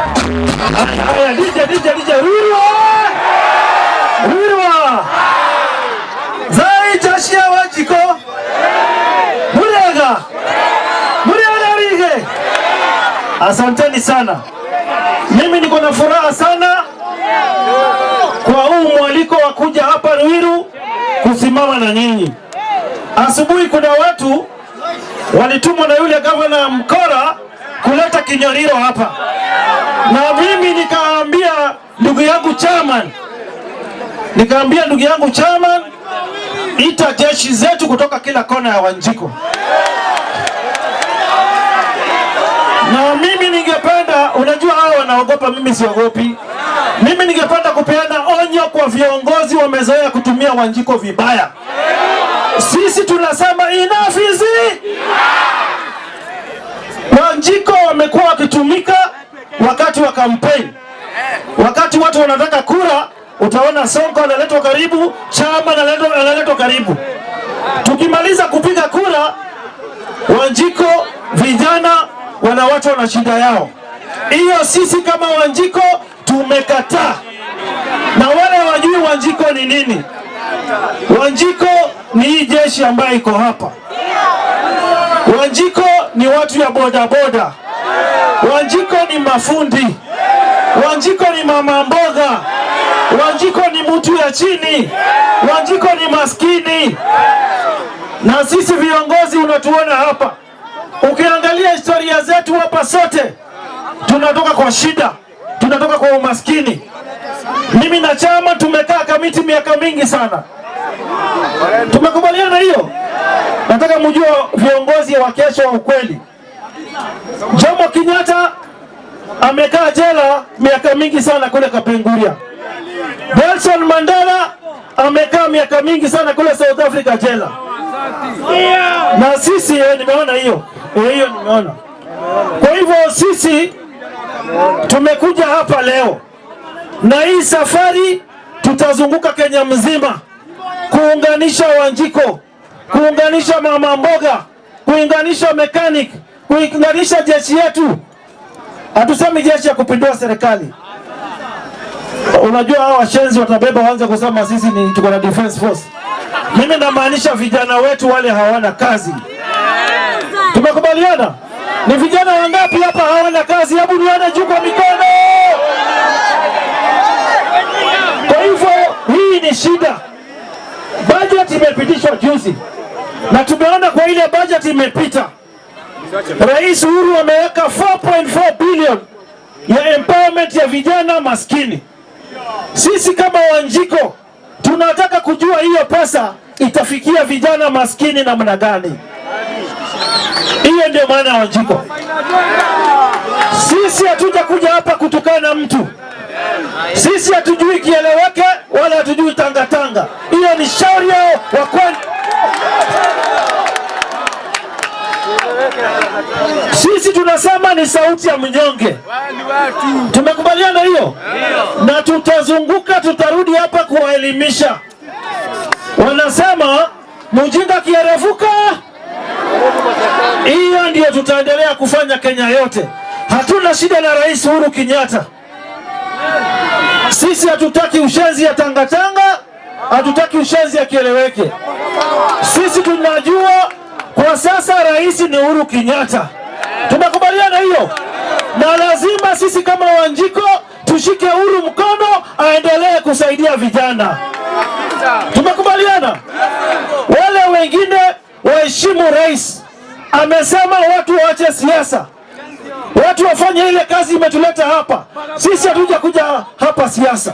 Haya, DJ, DJ, DJ, Ruiru! Ruiru! Zai Joshua Wanjiko! Murega! Murega Rige! Asanteni sana. Mimi niko na furaha sana kwa huu mwaliko wa kuja hapa Ruiru kusimama na nyinyi. Asubuhi kuna watu walitumwa na yule gavana Mkora kuleta kinyariro hapa, na mimi nikaambia ndugu yangu chairman, ita jeshi zetu kutoka kila kona ya Wanjiko. Na mimi ningependa, unajua hao wanaogopa, mimi siogopi. Mimi ningependa kupeana onyo kwa viongozi wamezoea kutumia Wanjiko vibaya. Sisi tunasema enough is Wanjiko wamekuwa wakitumika wakati wa kampeni, wakati watu wanataka kura, utaona Sonko analetwa karibu, chama analetwa karibu. Tukimaliza kupiga kura, Wanjiko vijana wanawachwa na shida yao. Hiyo sisi kama Wanjiko tumekataa. Na wale wajui Wanjiko ni nini? Wanjiko ni hii jeshi ambayo iko hapa. Wanjiko ni watu ya boda boda. Wanjiko ni mafundi. Wanjiko ni mama mboga. Wanjiko ni mtu ya chini. Wanjiko ni maskini. Na sisi viongozi unatuona hapa. Ukiangalia historia zetu hapa sote tunatoka kwa shida, tunatoka kwa umaskini. Mimi na chama tumekaa kamiti miaka mingi sana. Tumekubaliana hiyo. Nataka mjue viongozi wa kesho wa ukweli. Jomo Kenyatta amekaa jela miaka mingi sana kule Kapenguria. Nelson Mandela amekaa miaka mingi sana kule South Africa jela. Na sisi nimeona hiyo. Hiyo nimeona. Kwa hivyo sisi tumekuja hapa leo, na hii safari tutazunguka Kenya mzima kuunganisha Wanjiko, kuunganisha mama mboga, kuunganisha mechanic, kuunganisha jeshi yetu. Hatusemi jeshi ya kupindua serikali. Unajua hawa washenzi watabeba waanze kusema sisi ni tuko na defense force. Mimi namaanisha vijana wetu wale hawana kazi. Tumekubaliana? Ni vijana wangapi hapa hawana kazi? Hebu nione juu kwa mikono. Kwa hivyo hii ni shida. Budget imepitishwa juzi, na tumeona kwa ile budget imepita, Rais Uhuru ameweka 4.4 billion ya empowerment ya vijana maskini. Sisi kama Wanjiko tunataka kujua hiyo pesa itafikia vijana maskini namna gani. Hiyo ndio maana ya Wanjiko. Sisi hatujakuja hapa kutukana mtu. Sisi hatujui kieleweke wala hatujui tangatanga. Hiyo ni shauri yao wa kweli. Sisi tunasema ni sauti ya mnyonge. Tumekubaliana hiyo? Na tutazunguka, tutarudi hapa kuwaelimisha. Wanasema mjinga kierevuka. Hiyo ndio tutaendelea kufanya Kenya yote. Hatuna shida na Rais Uhuru Kenyatta. Sisi hatutaki ushenzi ya tangatanga, hatutaki ushenzi ya kieleweke. Sisi tunajua kwa sasa rais ni Uhuru Kenyatta. Tumekubaliana hiyo? Na lazima sisi kama Wanjiko tushike Uhuru mkono aendelee kusaidia vijana. Tumekubaliana? Wale wengine waheshimu rais. Amesema watu waache siasa, watu wafanye ile kazi imetuleta hapa. Sisi hatuja kuja hapa siasa,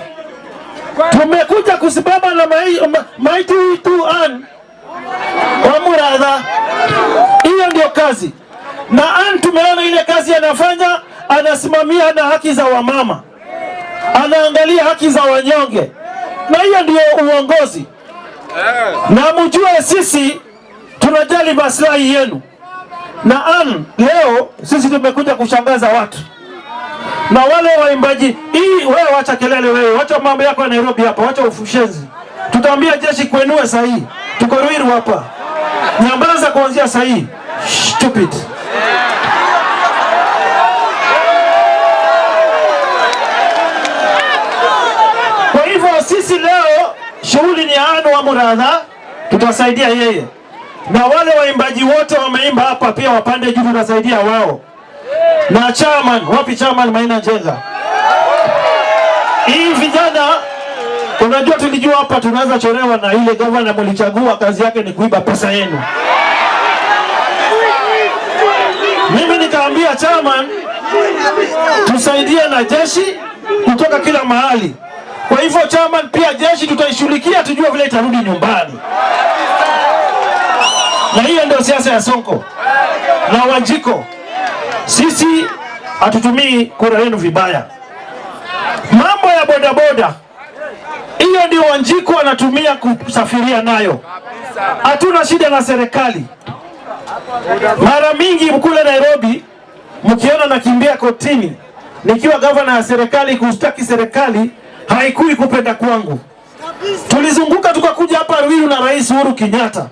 tumekuja kusimama na maiti tu an wa Muratha. Hiyo ndio kazi. Na an tumeona ile kazi anafanya, anasimamia na haki za wamama, anaangalia haki za wanyonge, na hiyo ndio uongozi. Na mjue sisi tunajali maslahi yenu. Na an leo sisi tumekuja kushangaza watu. Na wale waimbaji, hii wewe wacha kelele wewe, wacha mambo yako ya Nairobi hapa, wacha ufushenzi. Tutaambia jeshi kuenue sahihi. Tuko Ruiru hapa. Nyambaza kuanzia sahihi. Stupid. Kwa hivyo sisi leo shughuli ni Anne wa Muratha, tutasaidia yeye. Na wale waimbaji wote wameimba hapa pia wapande juu, tutasaidia wao. Na chairman, wapi chairman Maina Njenga? Hii vijana, unajua tulijua hapa tunaweza chorewa na ile gavana mlichagua, kazi yake ni kuiba pesa yenu. Mimi nikaambia chairman tusaidie na jeshi kutoka kila mahali. Kwa hivyo chairman, pia jeshi tutaishughulikia, tujue vile itarudi nyumbani. Na hiyo ndio siasa ya Sonko na Wanjiko. Sisi hatutumii kura yenu vibaya. Mambo ya bodaboda, hiyo ndio Wanjiko anatumia kusafiria nayo. Hatuna shida na serikali. Mara mingi kule Nairobi mkiona nakimbia kotini nikiwa gavana ya serikali kustaki serikali, haikui kupenda kwangu. Tulizunguka tukakuja hapa Ruiru na Rais Uhuru Kenyatta,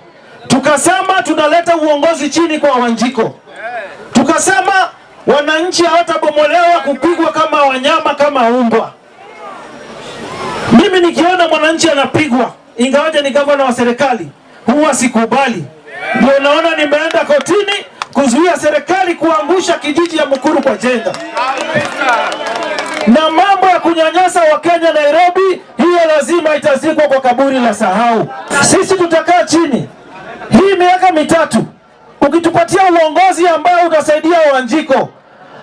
tukasema tunaleta uongozi chini kwa Wanjiko, tukasema wananchi hawatabomolewa kupigwa kama wanyama kama umbwa. Mimi nikiona mwananchi anapigwa, ingawaje ni gavana wa serikali, huwa sikubali. Ndio naona nimeenda kotini kuzuia serikali kuangusha kijiji ya Mukuru kwa Jenga. Na mambo ya kunyanyasa Wakenya Nairobi, hiyo lazima itazikwa kwa kaburi la sahau. Sisi tutakaa chini hii miaka mitatu, ukitupatia uongozi ambao utasaidia Wanjiko,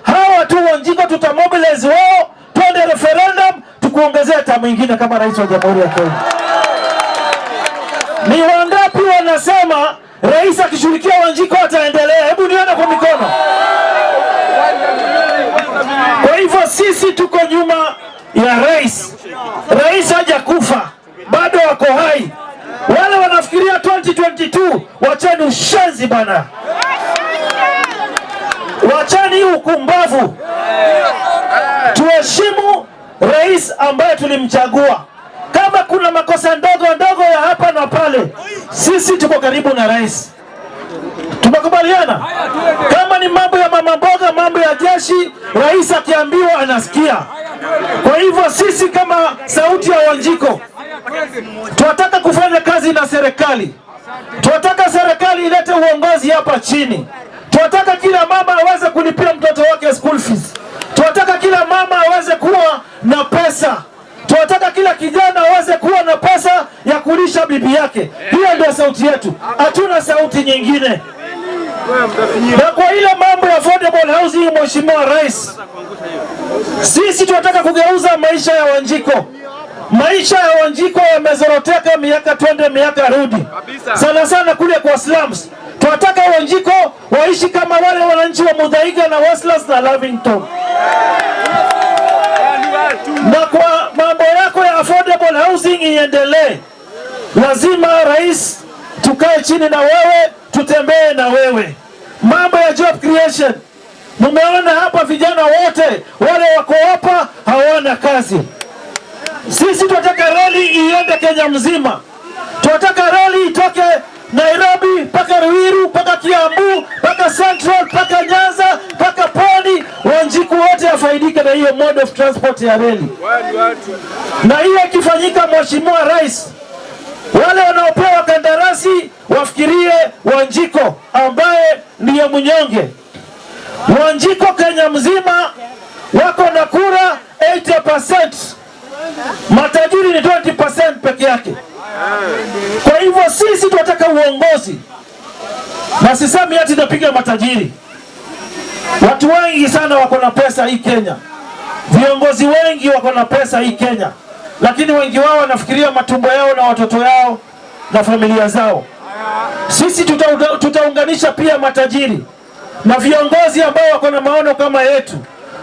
hawa tu Wanjiko tutamobilize wao, twende referendum, tukuongezea tamu ingine kama rais wa Jamhuri ya Kenya. Ni wangapi wanasema rais akishughulikia Wanjiko ataendelea? Hebu nione kwa mikono. Kwa hivyo sisi tuko nyuma ya rais. Rais hajakufa, bado wako hai. Wale wanafikiria 2022, wacheni ushenzi bana, wacheni ukumbavu. Tuheshimu rais ambaye tulimchagua. Kama kuna makosa ndogo ndogo ya hapa na pale, sisi tuko karibu na rais. Tumekubaliana? Kama ni mambo ya mama mboga, mambo ya jeshi, rais akiambiwa anasikia. Kwa hivyo sisi kama sauti ya Wanjiko tunataka kufanya kazi na serikali. Tunataka serikali ilete uongozi hapa chini. Tunataka kila mama aweze kulipia mtoto wake school fees. Tunataka kila mama aweze kuwa na pesa. Tunataka kila kijana aweze kuwa na pesa ya kulisha bibi yake. Hiyo ndio sauti yetu, hatuna sauti nyingine. Na kwa ile mambo ya affordable housing, Mheshimiwa Rais, sisi tunataka kugeuza maisha ya Wanjiko. Maisha ya Wanjiko yamezoroteka miaka twende miaka rudi, sana sana kule kwa slums. Tunataka Wanjiko waishi kama wale wananchi wa Muthaiga na Westlands na Lavington. Na kwa mambo yako ya affordable housing iendelee, lazima rais tukae chini na wewe, tutembee na wewe. Mambo ya job creation, mumeona hapa vijana wote wale wako hapa hawana kazi. Sisi tunataka reli iende Kenya mzima. Tunataka reli itoke Nairobi mpaka Ruiru mpaka Kiambu mpaka Central mpaka Nyanza mpaka Pwani, Wanjiku wote afaidike na hiyo mode of transport ya reli. Na hiyo ikifanyika, Mheshimiwa Rais, wale wanaopewa kandarasi wafikirie Wanjiko ambaye ndiye mnyonge. Wanjiko Kenya mzima wako na kura 80%, matajiri ni 20% peke yake. Kwa hivyo sisi tunataka uongozi, na sisemi ati napiga matajiri. Watu wengi sana wako na pesa hii Kenya, viongozi wengi wako na pesa hii Kenya, lakini wengi wao wanafikiria matumbo yao na watoto yao na familia zao. Sisi tutaunganisha pia matajiri na viongozi ambao wako na maono kama yetu,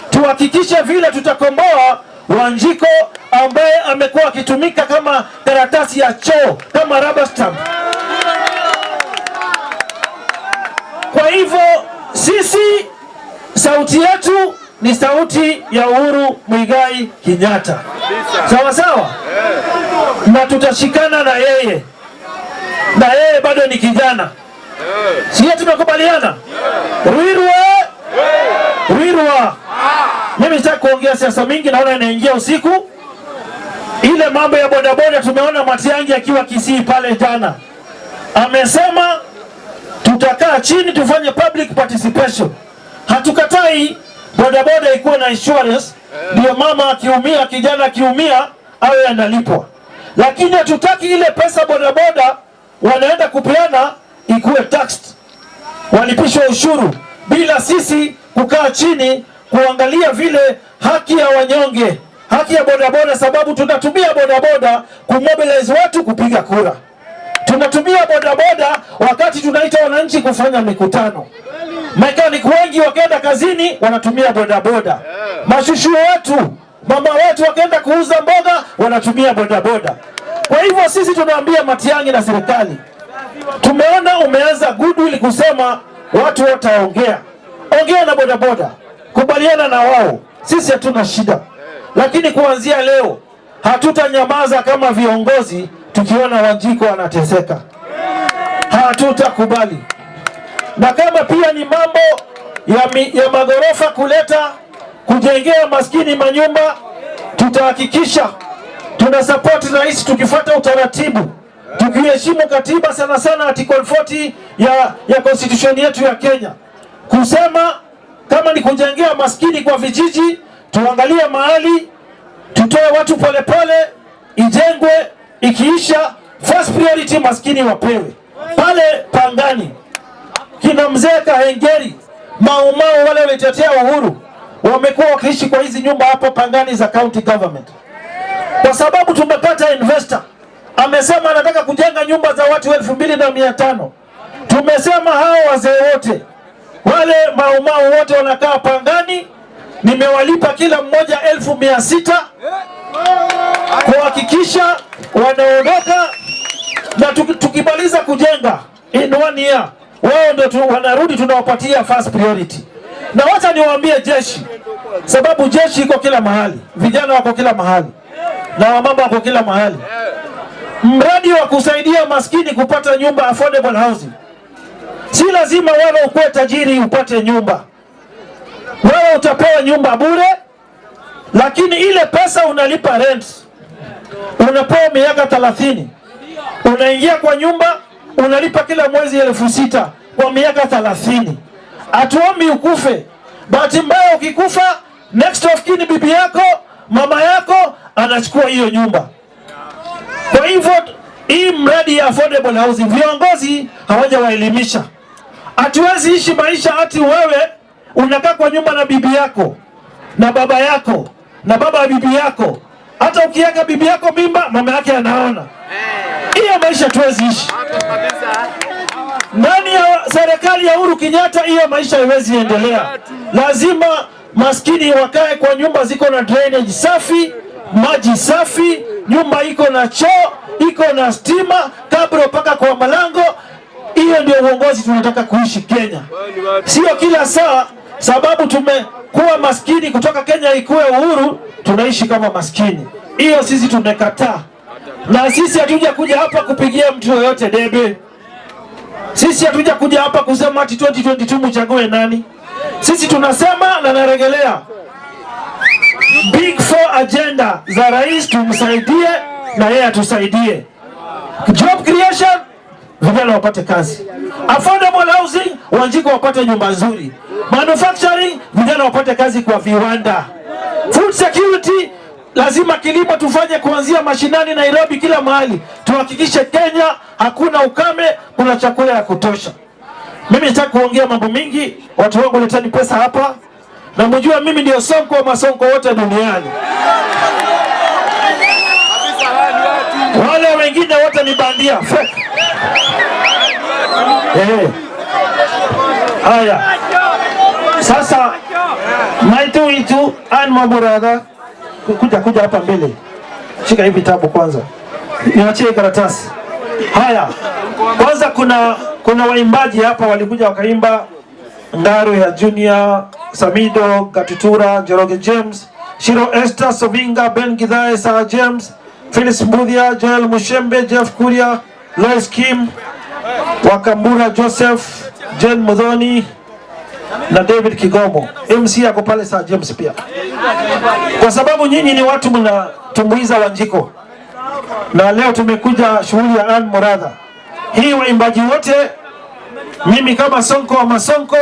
tuhakikishe vile tutakomboa Wanjiko ambaye amekuwa akitumika kama karatasi ya choo, kama rubber stamp. Kwa hivyo sisi sauti yetu ni sauti ya Uhuru Muigai Kenyatta, sawa sawa, na tutashikana na yeye, na yeye bado ni kijana, sio? Tumekubaliana Ruiru, Ruirwa. Mimi sitaki kuongea siasa mingi, naona inaingia usiku. Ile mambo ya bodaboda tumeona Matiang'i akiwa Kisii pale jana, amesema tutakaa chini tufanye public participation. Hatukatai Bodaboda ikuwe na insurance, ndio mama akiumia, kijana akiumia, awe analipwa. Lakini hatutaki ile pesa bodaboda wanaenda kupeana ikuwe taxed, walipishwe ushuru bila sisi kukaa chini kuangalia vile haki ya wanyonge, haki ya bodaboda, sababu tunatumia bodaboda kumobilize watu kupiga kura. Tunatumia bodaboda wakati tunaita wananchi kufanya mikutano. Mechanic wengi wakienda kazini wanatumia bodaboda. Mashushu wetu, mama wetu wakienda kuuza mboga wanatumia bodaboda. Kwa hivyo sisi tunaambia Matiang'i na serikali, tumeona umeanza goodwill kusema watu wataongea. Ongea na bodaboda, kubaliana na wao, sisi hatuna shida, lakini kuanzia leo hatutanyamaza kama viongozi tukiona Wanjiko anateseka, hatutakubali. Na kama pia ni mambo ya magorofa kuleta kujengea maskini manyumba, tutahakikisha tuna support rais tukifuata utaratibu, tukiheshimu katiba, sana sana article 40 ya constitution yetu ya Kenya, kusema kama ni kujengea maskini kwa vijiji, tuangalie mahali tutoe watu polepole, ijengwe, ikiisha first priority maskini wapewe pale Pangani. Kina mzee Kahengeri, Maumau wale walitetea uhuru wamekuwa wakiishi kwa hizi nyumba hapo Pangani za county government, kwa sababu tumepata investor amesema anataka kujenga nyumba za watu 2500. Tumesema hao wazee wote wale Maumau wote wanakaa Pangani, nimewalipa kila mmoja 600,000 kuhakikisha wanaondoka, na tukimaliza kujenga in 1 year wao ndio wanarudi, tunawapatia first priority. Na wacha niwaambie jeshi, sababu jeshi iko kila mahali, vijana wako kila mahali na wamama wako kila mahali. Mradi wa kusaidia maskini kupata nyumba, affordable housing, si lazima wewe ukuwe tajiri upate nyumba. Wewe utapewa nyumba bure, lakini ile pesa unalipa rent, unapewa miaka 30, unaingia kwa nyumba unalipa kila mwezi 6,000 kwa miaka 30. Hatuombi ukufe. Bahati mbaya ukikufa, next of kin bibi yako, mama yako anachukua hiyo nyumba. Kwa hivyo hii mradi ya affordable housing viongozi hawajawaelimisha. Hatuwezi ishi maisha ati wewe unakaa kwa nyumba na bibi yako na baba yako na baba ya bibi yako, hata ukiweka bibi yako mimba mama yake anaona. Hiyo maisha tuwezi ishi ndani ya serikali ya Uhuru Kenyatta. Hiyo maisha haiwezi endelea. Lazima maskini wakae kwa nyumba ziko na drainage safi, maji safi, nyumba iko na choo, iko na stima, kabro mpaka kwa malango. Hiyo ndio uongozi tunataka kuishi Kenya, sio kila saa sababu tumekuwa maskini kutoka Kenya ikuwe uhuru tunaishi kama maskini. Hiyo sisi tumekataa, na sisi hatuja kuja hapa kupigia mtu yoyote debe. Sisi hatuja kuja hapa kusema ati 2022 mchague nani. Sisi tunasema na naregelea Big Four agenda za rais, tumsaidie na yeye atusaidie. Job creation, vijana wapate kazi. Affordable housing, Wanjiko wapate nyumba nzuri. Manufacturing, vijana wapate kazi kwa viwanda. Food security, lazima kilimo tufanye kuanzia mashinani Nairobi, kila mahali tuhakikishe Kenya hakuna ukame, kuna chakula ya kutosha. Mimi sitaki kuongea mambo mingi, watu wangu leteni pesa hapa, na mjue mimi ndio Sonko wa masonko wote duniani. Wale wengine wote ni bandia fake. Haya. Sasa maitu itu an maburadha kuja hapa mbele. Shika hivi vitabu kwanza. Niachie karatasi. Haya. Kwanza kuna waimbaji hapa walikuja wakaimba Ngaru ya Junior, Samido, Gatutura, Njoroge James, Shiro Esther, Sovinga, Ben Githae, Sarah James, Phyllis Mbuthia, Joel Mushembe, Jeff Kuria, Lois Kim, Wakambura Joseph, Jane Muthoni na David Kigomo. MC ako pale Sarah James pia. Kwa sababu nyinyi ni watu mnatumbuiza Wanjiko, na leo tumekuja shughuli ya Ann Muratha. Hii waimbaji wote, mimi kama Sonko wa Masonko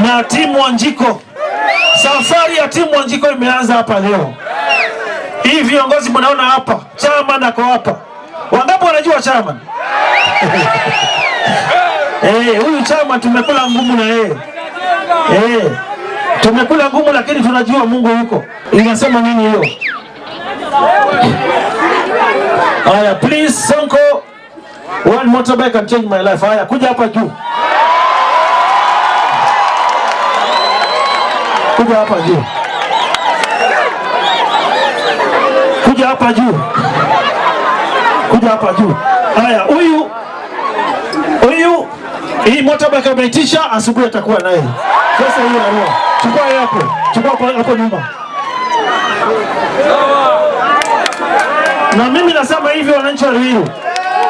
na timu Wanjiko. Safari ya timu Wanjiko imeanza hapa leo. Hii viongozi mnaona hapa, chairman ako hapa. Wangapi wanajua chairman? Huyu chairman tumekula ngumu na yeye. Tumekula ngumu lakini tunajua Mungu yuko. Inasema nini hiyo? Haya, please Sonko, one motorbike can change my life. Haya, kuja hapa juu. Kuja hapa juu. Kuja hapa juu. Kuja hapa juu. Haya, huyu hii motorbike ameitisha, asubuhi atakuwa naye. Sasa hiyo barua. Chukua hapo. Chukua hapo nyuma. Na mimi nasema hivi wananchi wa Ruiru.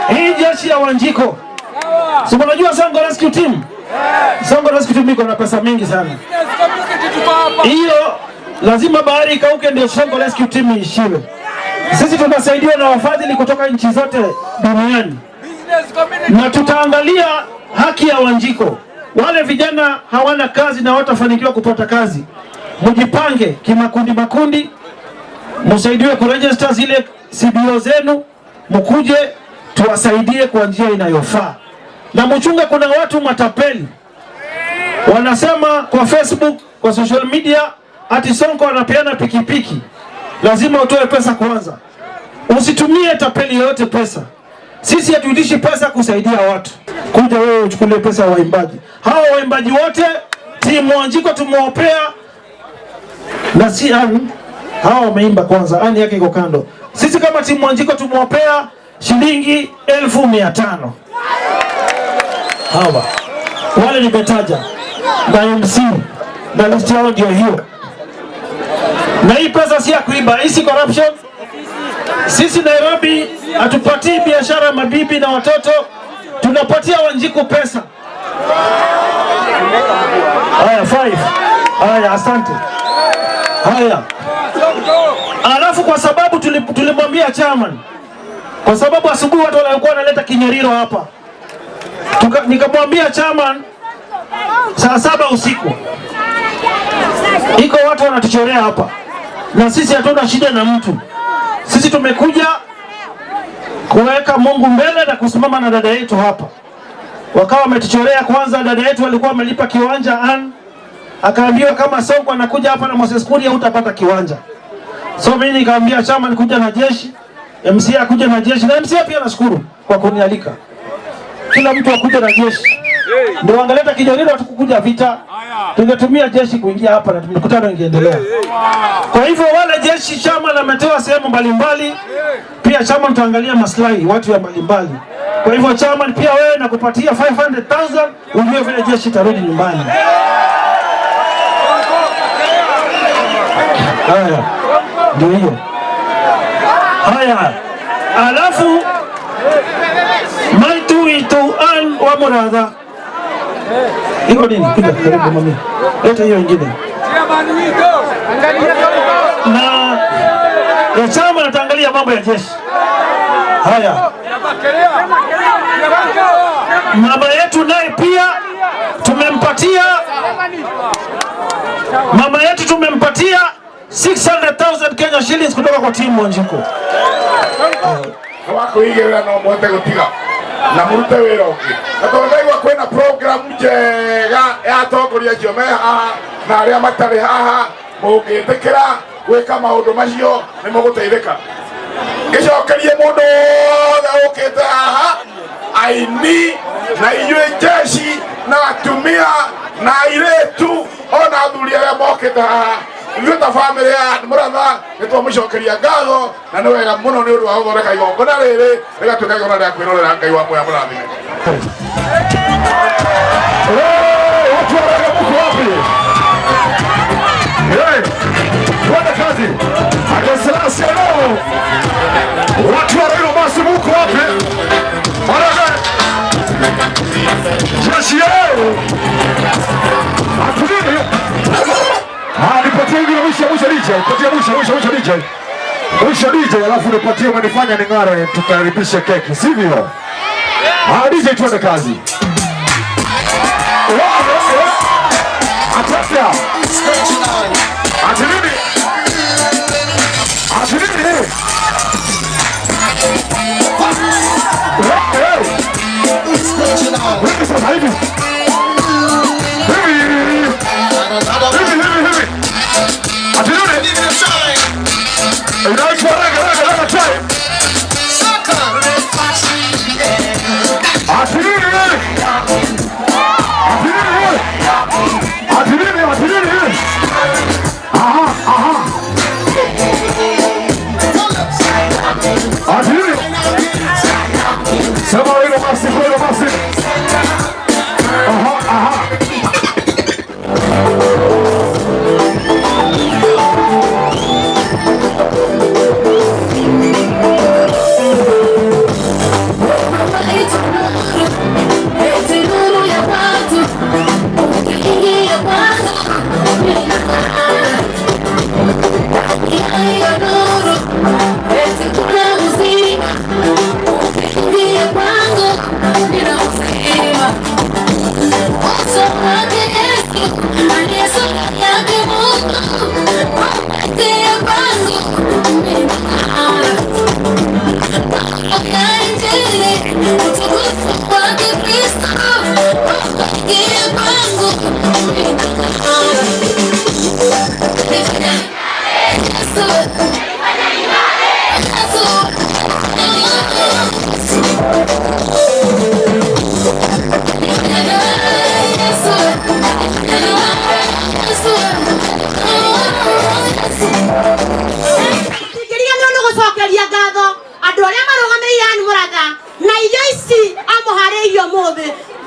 Hii jeshi ya Wanjiko. Si mnajua Sonko Rescue Team? Sonko Rescue Team iko na pesa mingi sana. Hiyo lazima bahari ikauke ndio Sonko Rescue Team iishiwe. Sisi tunasaidiwa na wafadhili kutoka nchi zote duniani. Na tutaangalia haki ya Wanjiko. Wale vijana hawana kazi na watafanikiwa kupata kazi. Mjipange kimakundi makundi, msaidiwe kuregister zile CBO zenu, mkuje tuwasaidie kwa njia inayofaa. Na mchunge, kuna watu matapeli wanasema kwa Facebook, kwa social media ati Sonko anapeana pikipiki. Lazima utoe pesa kwanza. Usitumie tapeli yoyote pesa. Sisi hatuitishi pesa kusaidia watu. Kuja wewe uchukulie pesa waimbaji. Hawa waimbaji wote timu Wanjiko tumewapea, na si hawa wameimba kwanza, ani yake iko kando. Sisi kama timu Wanjiko tumewapea shilingi 1500. Hawa wale nimetaja na MC na list yao ndio hiyo. Na hii pesa si ya kuiba, hii si corruption. Sisi Nairobi hatupatii biashara mabibi na watoto, tunapatia Wanjiku pesa. Haya 5. Haya, asante. Haya. Alafu kwa sababu tulimwambia chairman, kwa sababu asubuhi watu walikuwa wanaleta kinyeriro hapa. Nikamwambia chairman saa 7 usiku. Iko watu wanatuchorea hapa. Na sisi hatuna shida na mtu. Sisi tumekuja kuweka Mungu mbele na kusimama na dada yetu hapa. Wakawa wametuchorea kwanza, dada yetu alikuwa amelipa kiwanja akaambiwa kama Sonko anakuja hapa na Moses Kuria hutapata kiwanja. So mimi nikamwambia chama nikuja na jeshi, MC akuja na jeshi, na MC pia nashukuru kwa kunialika. Kila mtu akuja na jeshi. Ndio angaleta kijoriro hatukukuja vita. Tungetumia jeshi kuingia hapa na mkutano ingeendelea. Kwa hivyo wale jeshi chama na ametoa sehemu mbalimbali, pia chama mtaangalia maslahi watu ya mbalimbali. Kwa hivyo chama pia wewe nakupatia 500,000 ujue vile jeshi tarudi nyumbani. Haya, ndio hiyo. Haya, alafu maitu itu an wa muradha. Iko nini? Kuja karibu mami. Leta hiyo nyingine. Na ya chama nataangalia mambo ya jeshi. Haya. Mama yetu naye pia tumempatia, mama yetu tumempatia 600,000 Kenya shillings kutoka kwa timu Wanjiko. Wakuigĩrĩra no mũhote gũtiga na mũrute wĩra ũngĩ, na tondũ ndaigua kwĩna program njega ya atongoria acio me haha na arĩa matarĩ haha, mũngĩtĩkĩra gwĩka maũndũ macio nĩ mũgũteithĩka. Ngĩcokerie mũndũ wothe ũkĩte haha, aini na inyuĩ jeshi na atumia na airĩtu ona athuri arĩa mokĩte haha, ithuĩ ta bamĩrĩ ya Mũratha nĩ twamũcokeria ngatho na nĩ wega mũno nĩ ũndũ wa gũthondeka igongona rĩrĩ rĩgatuĩka igongona rĩa kwĩrorera. Ngai wa muoyo amũrathime. Watu wa Raga mko wapi? Twende kazi. Akeselasiano. Watu wa Raga basi mko wapi? Maraga. Jeshi yao. Atulini. Nipatie hivi mwisho mwisho DJ. Nipatie mwisho mwisho mwisho DJ. Mwisho DJ alafu nipatie umenifanya ning'are tukaribishe keki, sivyo? DJ twende kazi. Ati nini? Ati nini? Hivi sasa hivi. Hivi. Hivi hivi hivi. Ati nini? Inaitwa raga raga raga time. Ati nini? Ati nini? Ati nini? Ati nini? Aha, aha. Ati nini? Sema hilo basi, hilo basi. Aha, aha.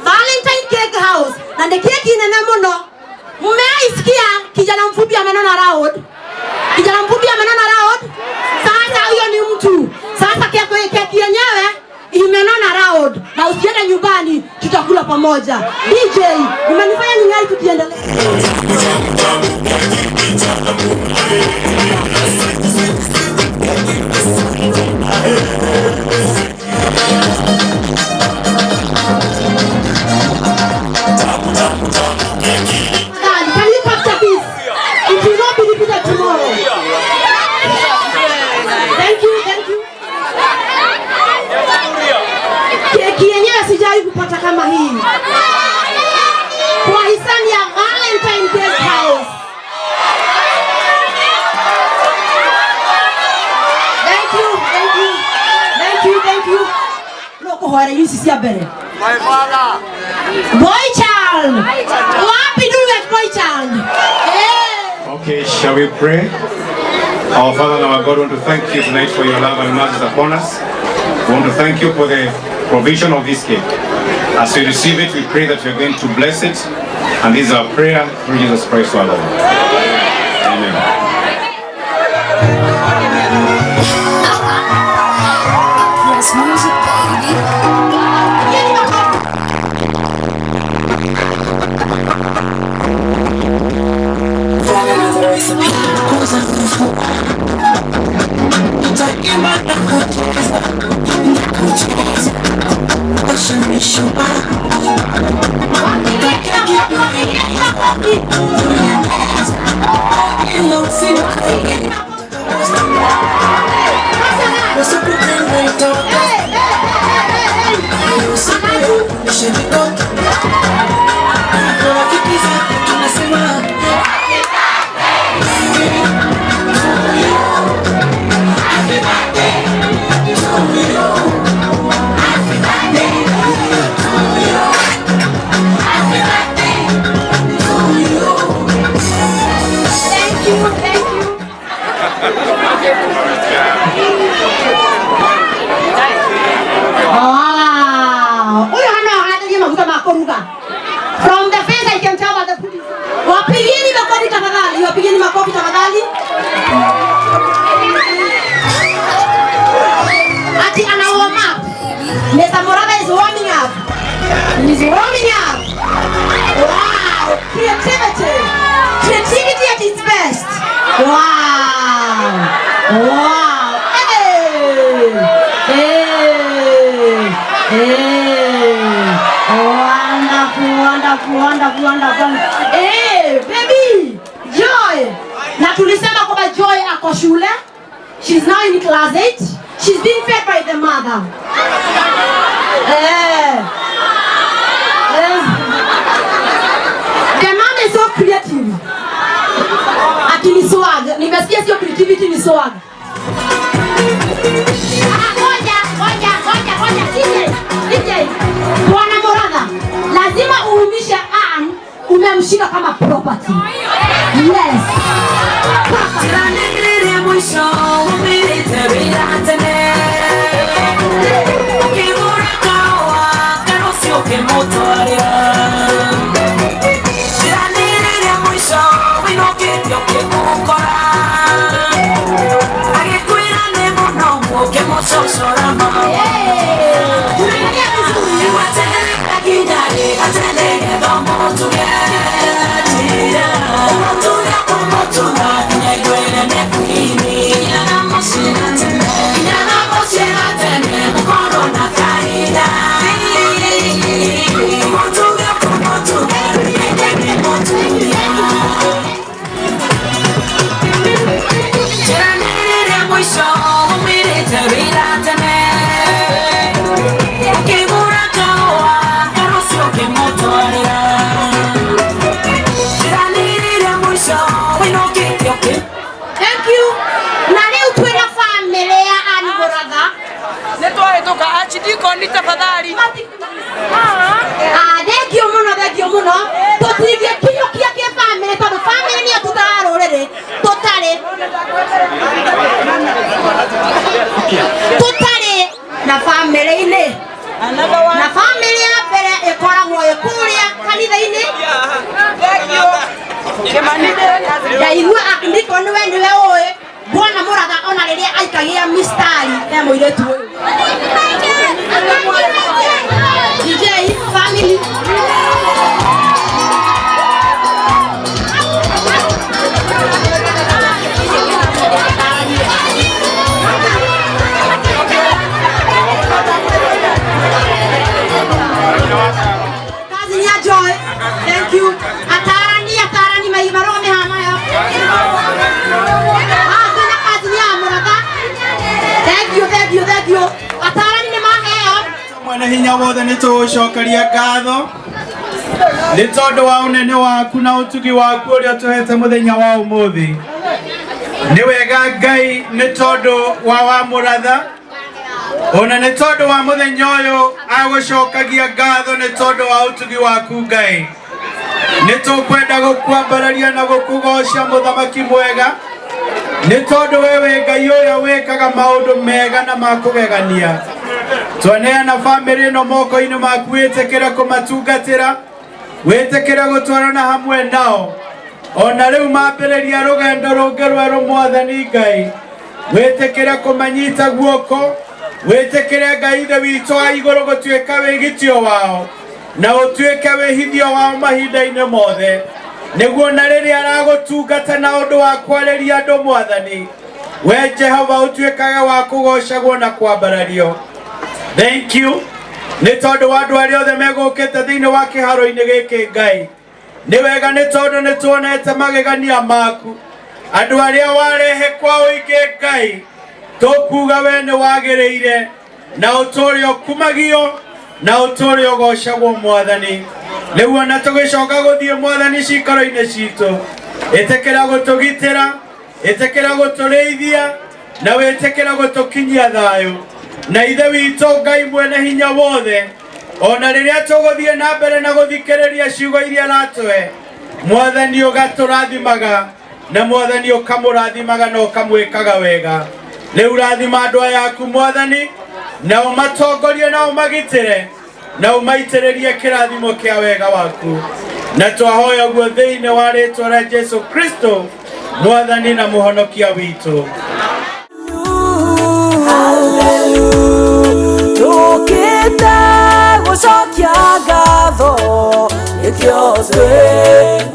Valentine Cake House na nĩ keki nene mũno. Mmeisikia kijana mfupi amenona round? Kijana mfupi amenona round? Sasa huyo ni mtu. Sasa keki yenyewe imenona round, na usiende nyumbani, tutakula pamoja. DJ, umenifanya ningali tukiendelea. Can you capture this? It will not be repeated tomorrow. Thank you, thank you. Keki yenyewe sijawahi kupata kama hii. Kwa hisani ya Valentine Cake House. Thank you, thank you. Thank you, thank you. Loko hore yusi sia mbere. My father. Boy child. Wapi do that boy child? Hey. Okay, shall we pray? Our Father and our God, we want to thank you tonight for your love and mercy upon us. We want to thank you for the provision of this cake. As we receive it, we pray that you are going to bless it. And this is our prayer through Jesus Christ our Lord. Amen. Yes, music, baby. Thank you, thank you. Wow. Huyo hana hata mafuta makoruga. From the face I can tell what the food is. Wapigeni makofi tafadhali, wapigeni makofi tafadhali. Ati ana warm up. Mr. Morava is warming up. He's warming up. Wow, creativity. Creativity at its best. Wow. Wow. Hey. Hey. Hey. Wonderful, wonderful, wonderful, wonderful. Hey, baby. Na tulisema kwamba Joy ako shule. She's now in class 8. She's being fed by the mother. The mom is so creative. Ati ni swag. Nimesikia sio creativity, ni swag. Ngoja, ngoja, ngoja, ngoja. DJ, DJ. Bwana Muratha, lazima uumishe Ann, umemshika kama property. Yes. Thank you. Na leo twina family ya Ann Muratha. Nitwahĩtũka archdeacon tafadhali. Thank you muno, thank you muno. Tũtingĩkinyũkia kĩ family tondũ family nĩyo tutaga rũrĩrĩ. Tũtarĩ na family-inĩ. Na family ya mbere ĩkoragwo ĩ kũrĩa kanitha-inĩ. Ndaigua archdeacon we nĩwe ũĩ Bwana Muratha ona rĩrĩa aikagia mistari he mũirĩtu ũyũ. DJ family. Kazi ni ya Joy. Thank you. Atarani, atarani maimarome hamayo. Tena kazi ni ya Muratha. Thank you, thank you, thank you. Atarani ni maheo. Mwene hinya wothe nĩ tũgũcokeria ngatho nĩ tondũ wa ũnene waku na ũtugi waku ũrĩa ũtũhete mũthenya wa ũmũthĩ. Nĩ wega Ngai nĩ tondũ wa Muratha ona nĩ tondũ wa mũthenya ũyũ agũcokagia ngatho nĩ tondũ wa ũtugi waku Ngai. Nĩ tũkwenda gũkwambararia na gũkũgoca mũthamaki mwega nĩ tondũ wewe Ngai ũrĩa wĩkaga maũndũ mega na ma kũgegania. Twaneana family ĩno moko-inĩ maku, wĩtĩkĩre kũmatungatĩra, wĩtĩkĩre gũtwarana hamwe nao ona rĩu mambĩrĩria rũgendo rũngĩ rwerũ Mwathani Ngai, wĩtĩkĩre kũmanyita guoko, wĩtĩkĩre Ngai Ithe witũ wa igũrũ gũtuĩka wĩgitio wao na ũtuĩke wĩhithio wao mahinda-inĩ mothe, nĩguo na rĩrĩa aragũtungata na ũndũ wa kwarĩria andũ Mwathani, we Jehova ũtuĩkage wa kũgocagwo na kwambarario. Thank you. Nĩ tondũ wa andũ arĩa othe megũkĩte thĩinĩ wa kĩharo-inĩ gĩkĩ Ngai. Nĩ wega nĩ tondũ nĩ tuonete magegania maku. Andũ arĩa warehe kwa ũingĩ Ngai, tũkuga we nĩ wagĩrĩire na ũtũũre ũkumagio na ũtũũre ũgocagwo Mwathani. Rĩu ona tũgĩcoka gũthiĩ Mwathani cikaro-inĩ citũ, ĩtĩkĩra gũtũgitĩra, ĩtĩkĩra gũtũrĩithia na wĩtĩkĩra gũtũkinyia thayũ. Na Ithe witũ Ngai mwene hinya wothe, ona rĩrĩa tũgũthiĩ na mbere na gũthikĩrĩria ciugo iria aratũhe, Mwathani ũgatũrathimaga na Mwathani ũkamũrathimaga na ũkamwĩkaga wega. Rĩu rathima andũ aya aku Mwathani, na ũmatongorie na ũmagitĩre na ũmaitĩrĩrie kĩrathimo kĩa wega waku. Na twahoya ũguo thĩinĩ wa rĩtwa rĩa Jesu Kristo Mwathani na mũhonokia witũ. Tukite gucokia ngatho nĩkĩo twĩ